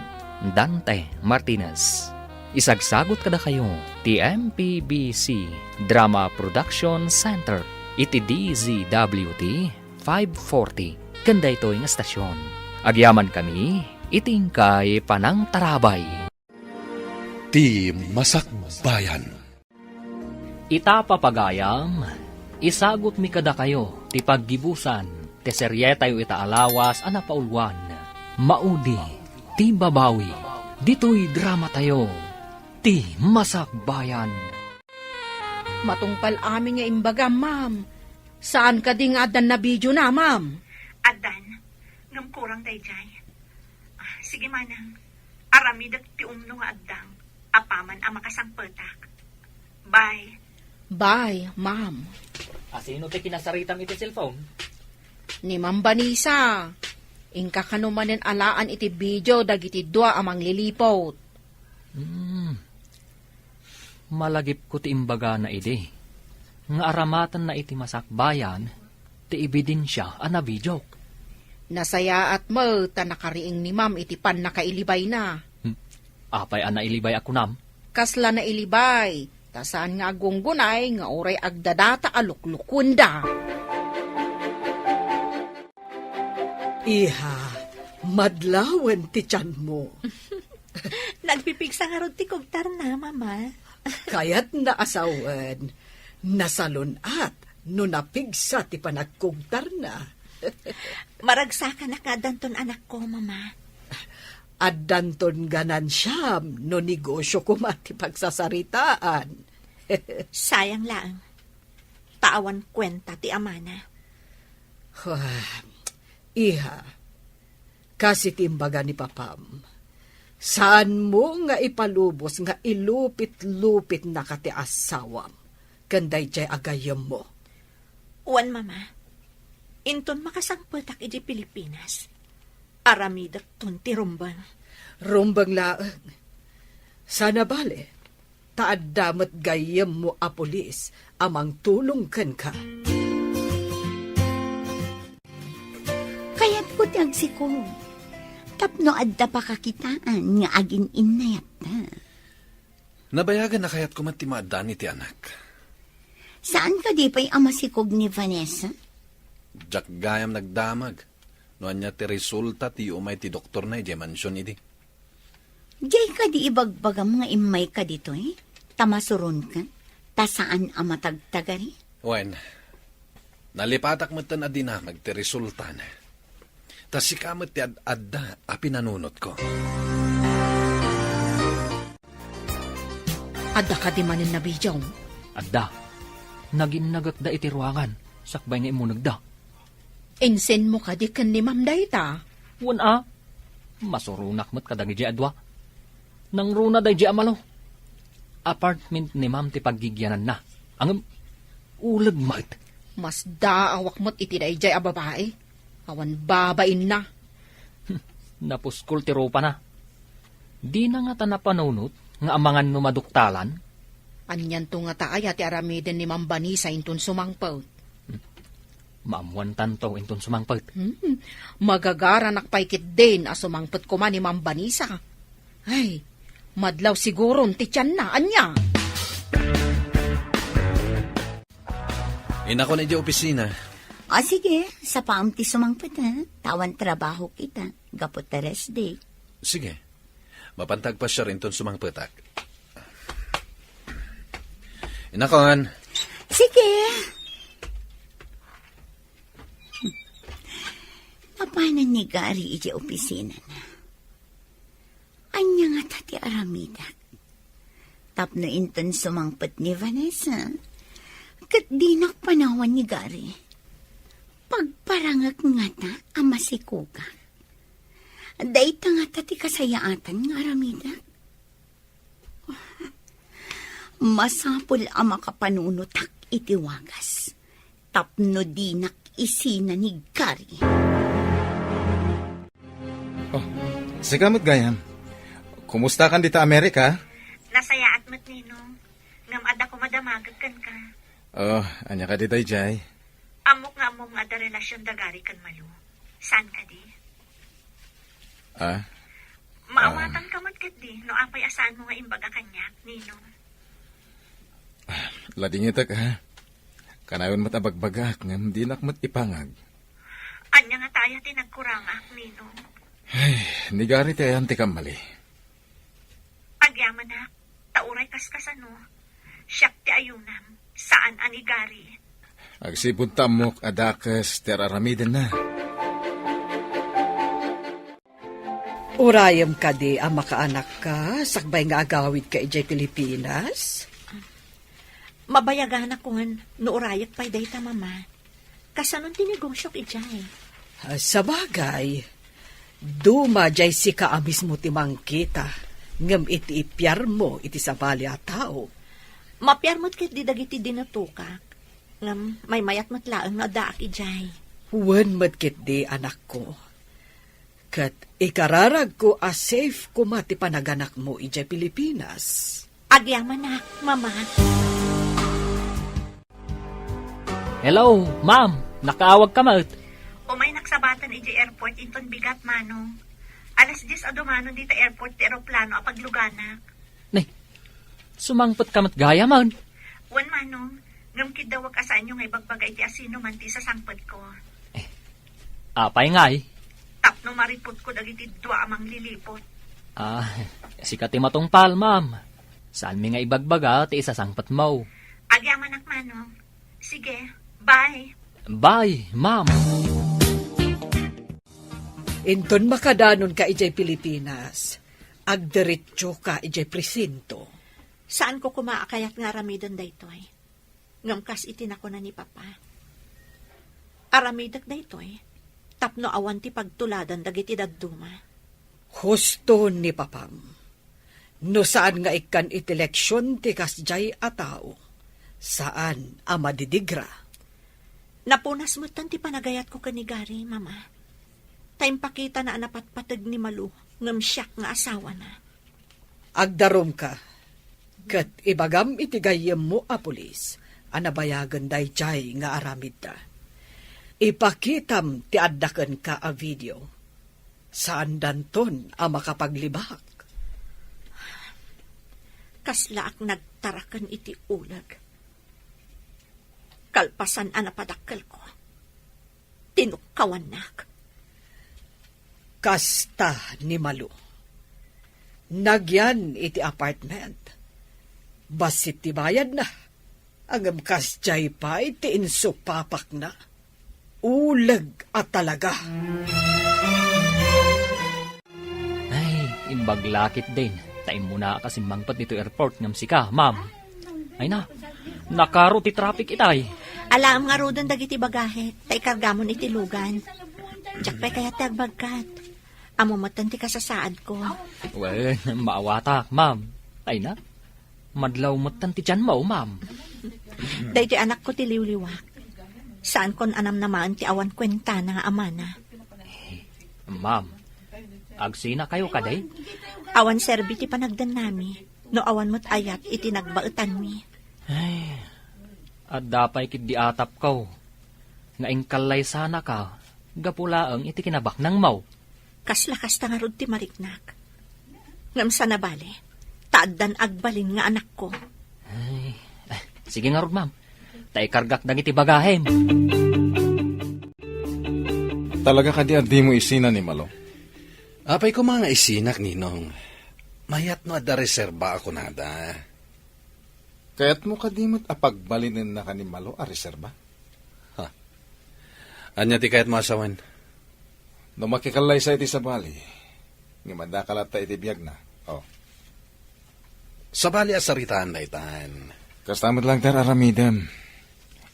Dante Martinez. Isagsagut kadakayo ti M P B C Drama Production Center iti D Z W T five forty ken daytoy nga stasyon. Agyamankami iti inkay panangtarabay. Ti Masakbayan. Ita papagayam, isagutmi kadakayo ti paggibusan ti serietayo ita a lawas a napauluan, Maudi ti Babawi. Ditoy dramatayo, Ti Masakbayan. Matungpal amin nga imbagam, ma'am. Saan kadi nga addan nabidiona, ma'am? Addan, ngem kurang daydiay. Ah, sige, manang. Aramidek ti umno nga addang, apaman a makasangpetak. Bye. Bye, ma'am. Asino ti kinasaritam iti cellphone? Ni Ma'am Vanessa. Inka kano manen alaan iti video dagiti dua a mangliliput. Hmm. Malagipko ti imbagana idi, nga aramatenna iti masakbayan ti ebidensia a nabidiok. Nasayaat met ta nakariing ni Ma'am iti pannakailibayna. Hmm. Apay a nailibay a kunam? Kasla nailibay, ta saan nga aggunggunay nga uray agdadata a luklukuenda. Iha, madlawen ti tianmo. Nagpipigsa ngarud ti kugtarna, Mama. Kayatna a sawen, nasalun-at no napigsa ti panagkugtarna. Maragsakanak nga addanton anakko, Mama. Addanton ganansiam no negosio koma ti pagsasaritaan. Sayang laeng. Ta awan kuenta ti amana. Ah, iha, kas iti imbaga ni papam, saanmo nga ipalubos nga ilupit-lupitnaka ti asawam ken daydiay a gayyemmo. Wen, Mama, inton makasangpetak idiay Pilipinas, aramidekton ti rumbeng. Rumbeng laeng. Saan a bale, ta adda met gayyemmo a pulis a mangtulong kenka. Kayatko ti agsikog tapno adda pakakitaan nga agin-innayatta. Nabayagen a kayatko met ti maaddaan iti anak. Saan kadi pay a masikog ni Vanessa? Diak gayam nagdamag no ania ti resulta ti umay ti doktorna idiay mansion idi. Diay kadi ibagbagam nga immayka ditoy? Ta masuronka? Ta saan a matagtagari? Wen, nalipatak metten a dinamag ti resultana. Ta sika met ti ad-adda a pinanunotko. Adda kadi manen nabidiawmo? Adda. Naginnagekda iti ruangan, sakbay nga immunegda. Insenmo kadi ken ni Ma'am dayta? Wen a. Masuronak met kadagiti adua. Nangruna daydi a malo. Apartment ni Ma'am ti paggigiananna. Ngem, uleg met. Masdaawak met iti daydiay a babai. Awan babainna. Napuskol ti rupana. Dina ngata napanunot nga amangan no maduktalan? Anianto ngata aya ti aramiden ni Ma'am Vanessa inton sumangpet? Maammuantanto inton sumangpet. Hmm, magagaranak pay ketdin a sumangpet koma ni Ma'am Vanessa. Ay, madlaw siguron ti tianna, ania? Inakon iti opisina. O, sige, sapaam ti sumangpet, ha? Tawan trabahok ita, gapu ta rest day. Sige. Mapanta agpasiar inton sumangpetak. Inakon. Sige. Mapanan ni Gary iti opisina na. Ania ngata ti aramidek? Tapno inton sumangpet ni Vanessa, ket dinak panawan ni Gary. Pagparangek ngata a masikogak. Dayta ngata ti kasayaatan nga aramidek. Masapul a makapanunotak iti wagas tapno dinak isina ni Gary. Oh, sika met gayam. Kumustakan dita Amerika? Nasayaat met, Ninong. Ngem adda koma damagek kenka. Oh, ania kadi daydiay? Ammok nga ammom nga adda relasion da Gary ken Malu. Saan kadi? Ah? Maawatanka met ketdi no apay a saanmo nga imbaga kaniak, Ninong. Ladingitek, ha? Kanayon met a bagbagaak ngem dinak met ipangag. Ania ngata aya ti nagkurangak, Ninong? Ay, ni Gary ti ayan ti kammali. Agyamanak, ta uray kaskasano, siak ti ayunam, saan a ni Gary. Agsipud ta ammok a dakes ti ar-aramidenna. Urayem kadi a makaanakka sakbay nga agawidka idiay Pilipinas? Mabayaganakon no urayek pay dayta, Mama. Kasanon ti negosiok idiay? Ah, sabagay, duma diay sika a mismo ti mangkita, ngem iti ipiarmo iti sabali a tao. Mapiar met ketdi dagiti dinutokak, ngem maymayat met laeng no addaak idiay. Wen met ketdi, anakko. Ket ikararagko a safe koma ti panaganakmo idiay Pilipinas. Agyamanak, Mama. Hello, ma'am. Nakaawagka met? Umaynak sabaten idiay airport inton bigat, Manong. Alas dies a dumanon dita airport ti eroplano a pagluganak. Nay, sumangpetka met gayam? Wen, Manong. Ngem kiddawek a saanyo nga ibagbaga iti asinoman ti isasangpetko. Eh, apay ngay? Tapno maripotko dagiti dua a mangliliput. Ah, sika ti matungpal, ma'am. Saanmi nga ibagbaga ti isasangpetmo. Agyamanak, Manong. Sige, bye. Bye, ma'am. Inton makadanonka idiay Pilipinas, agdiretsoka idiay presinto. Saanko koma a kayat nga aramiden daytoy. Ngem kas iti nakuna ni Papa, aramidek daytoy tapno awan ti pagtuladan dagiti dadduma. Husto ni Papam. No saan nga ikkan iti leksion ti kasdiay a tao, saan a madidigra. Napunas metten ti panagayatko ken ni Gary, Mama. Ta impakitana a napatpateg ni Malu ngem siak nga asawana. Agdarumka, ket ibagam iti gayyemmo a pulis a nabayagen daydiay nga aramidda. Ipakitam ti adda kenka a video. Saandanton a makapaglibak. Kaslaak nagtaraken iti uleg. Kalpasan a napadakkelko, tinukkawannak. Kasta ni Malu. Nagyan iti apartment. Bassit ti bayadna. Ngem kasdiay pay ti insupapakna. Uleg a talaga. Ay, imbag la ketdin, ta Ay, muna ka simmangpet ditoy airport ngem sika, ma'am. Ay na, nakaro ti traffic itay. Alaem ngaruden dagiti bagahe, ta ikargamon iti lugan. Diak pay kayat ti agbagkat. Ammo metten ti kasasaadko. Wen, maawatak, ma'am. Ay na, madlaw metten ti tianmo, ma'am. Daytoy anakko ti liwliwak. Saankon a namnamaen ti awan kuentana nga amana. Ma'am, agsinakayo kadi? Awan serbi ti panagdennami, no awan met ayat iti nagbaetanmi. Ay, adda pay ketdi atapko nga inkallaysanaka gapu laeng iti kinabaknangmo. Kasla kasta ngarud ti mariknak. Ngem saan a bale, ta addan agbalin nga anakko. Ay, eh, sige ngarud, ma'am. Ta ikargak dagiti bagahem. Talaga kadi a dimo isina ni Malo? Apay koma nga isinak, Ninong. Mayat no adda reserba a kunada. Kayatmo kadi met a pagbalinennaka ni Malo a reserba? Ha? Ania ti kayatmo a sawen? No makikallaysa iti sabali, ngem addaka latta iti biagna. Oh. Sabali a saritaan daytan. Kasta met laeng ti ar-aramidem.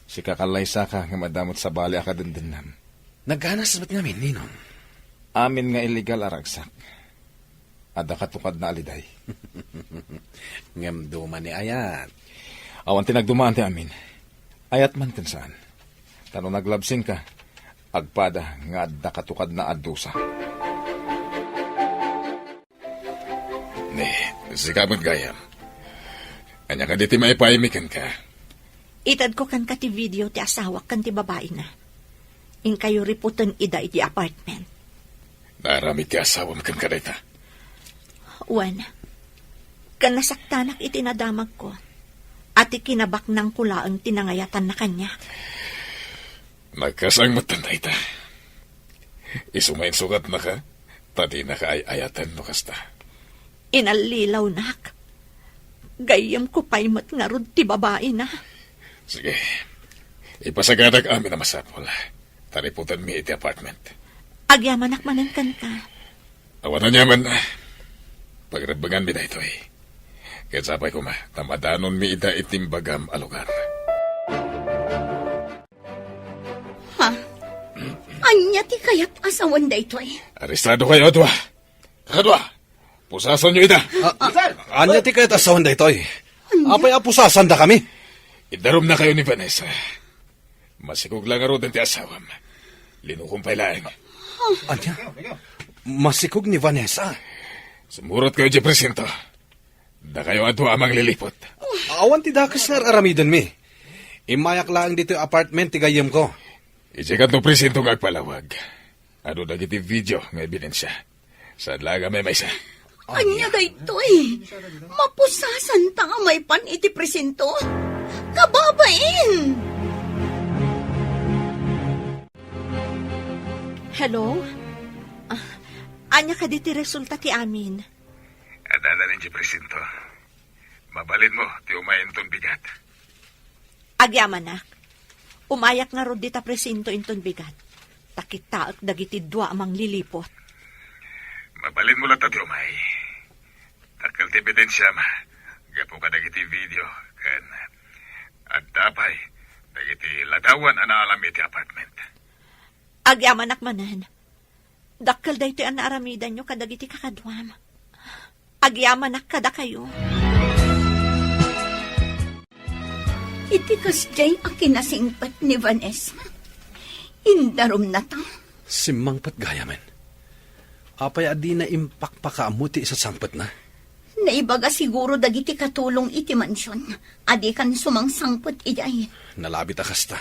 Sika kallaysaka ngem adda met sabali a kadendennam. Nagganas met ngamin, Ninong. Amin nga illegal a ragsak. Adda katukadna a liday. Ngem duma ni ayat. Awan ti nagdumaan ti amin. Ayat man ken saan. Ta no naglabsingka, agpada nga adda katukadna a dusa. Ni, sika met gayam. Ania kadi ti maipaaymi kenka? Itedko kenka ti video ti asawak ken ti babaina. Inkayo riputen ida iti apartment. Naaramid ti asawam kenka dayta? Wen, ken nasaktanak iti nadamagko, a ti kinabaknangko laeng ti nangayatanna kaniak. Nagkasang met dayta. Isu nga insukatnaka, ta dinaka ay-ayaten no kasta. Inallilawnak. Gayyemko pay met ngarud ti babaina. Sige. Ipasagadak amin a masapul. Ta riputenmi iti apartment. Agyamanak manen kenka. Awan aniaman. Pagrebbenganmi daytoy. Ket sapay koma, ta madanonmi ida iti imbagam a lugar. Ha? Ania ti kayat a sawen daytoy? Arestado kayo a dua. Kakadua, pusasanyo ida. A-, ania ti kayat a sawen daytoy? Ania? Apay a pusasandakami? Idarumnakayo ni Vanessa. Masikog la ngaruden ti asawam. Linukom pay laeng. Ania? Masikog ni Vanessa? Sumuratkayo idiay presinto. Dakayo a dua a mangliliput. Awan ti dakes nga ar-aramidenmi. Immayak laeng ditoy apartment ti gayyemko. Idiay kano presinto nga agpalawag. Adu dagiti video nga ebidensia. Saan laeng a maymaysa? Ania daytoy? Mapusasanta a maipan iti presinto? Kababain! Hello? Ah, ania kadi ti resulta ti amin? Adda laeng idiay presinto. Mabalinmo ti umay inton bigat. Agyamanak. Umayak ngarud dita presinto inton bigat. Ta kitaek dagiti dua a mangliliput. Mabalinmo latta ti umay. Dakkel ti ebidensiam gapu kadagiti video ken adda pay dagiti ladawan a naalam iti apartment. Agyamanak manen. Dakkel daytoy a naaramidanyo kadagiti kakaduam. Agyamanak kadakayo. Iti kasdiay a kinasingpet ni Vanessa, indarumnata. Simmangpet gayamen. Apay a dina impakpakaammo ti isasangpetna? Naibaga siguro dagiti katulong iti mansion a dikan sumangsangpet idiay. Nalabit a kasta.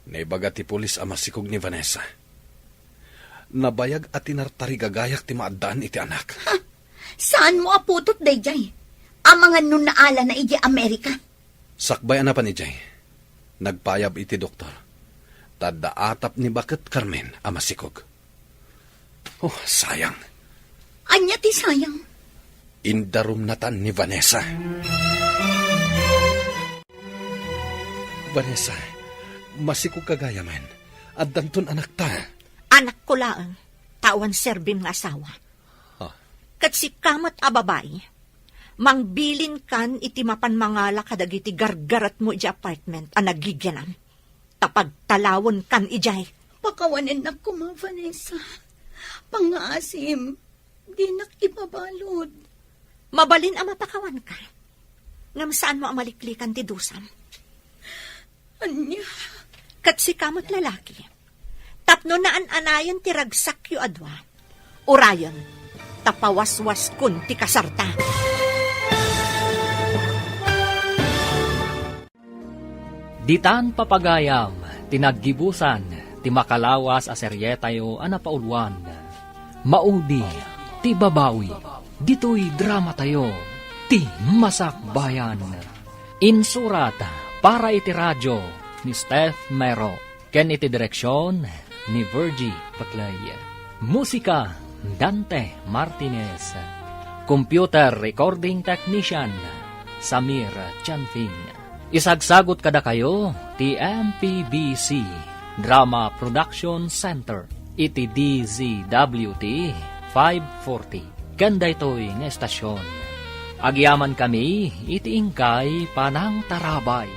Naibaga ti pulis a masikog ni Vanessa. Nabayag a tinartarigagayak ti maaddaan iti anak. Ha? Saanmo a putot daydiay? Amangan no naalana idiay Amerika? Sakbay a napan idiay, nagpayab iti doktor. Ta adda atap ni baket Carmen a masikog. Oh, sayang. Ania ti sayang? Indarumnatan ni Vanessa. Vanessa, masikog ka gayamen. Addanton anakta. Anakko laeng, ta awan serbim nga asawa. Ha? Ket sika met a babai, mangbilinkan iti mapan mangala kadagiti gargaretmo idiay apartment a nagigianam, ta pagtalawenkan idiay. Pakawanennak koma, Vanessa. Pangngaasim, dinak ibabalud. Mabalin a mapakawanka, ngem saanmo a maliklikan ti dusam. Ania? Ket sika met lalaki, tapno naan-anayon ti ragsakyo a dua, urayon, ta pawaswaskon ti kasarta. Ditan papagayam ti naggibusan ti makalawas a serietayo a napauluan, Maudi ti Babawi. Ditoy dramatayo, Ti Masakbayan. Insurat para iti radio ni Steph Mero ken iti direksion ni Virgie Paclay. Musika, Dante Martinez. Computer recording technician, Samir Chanfing. Isagsagut kadakayo ti M P B C Drama Production Center iti D Z W T five forty. Ken daytoy nga estasyon, agyamankami iti inkay panangtarabay.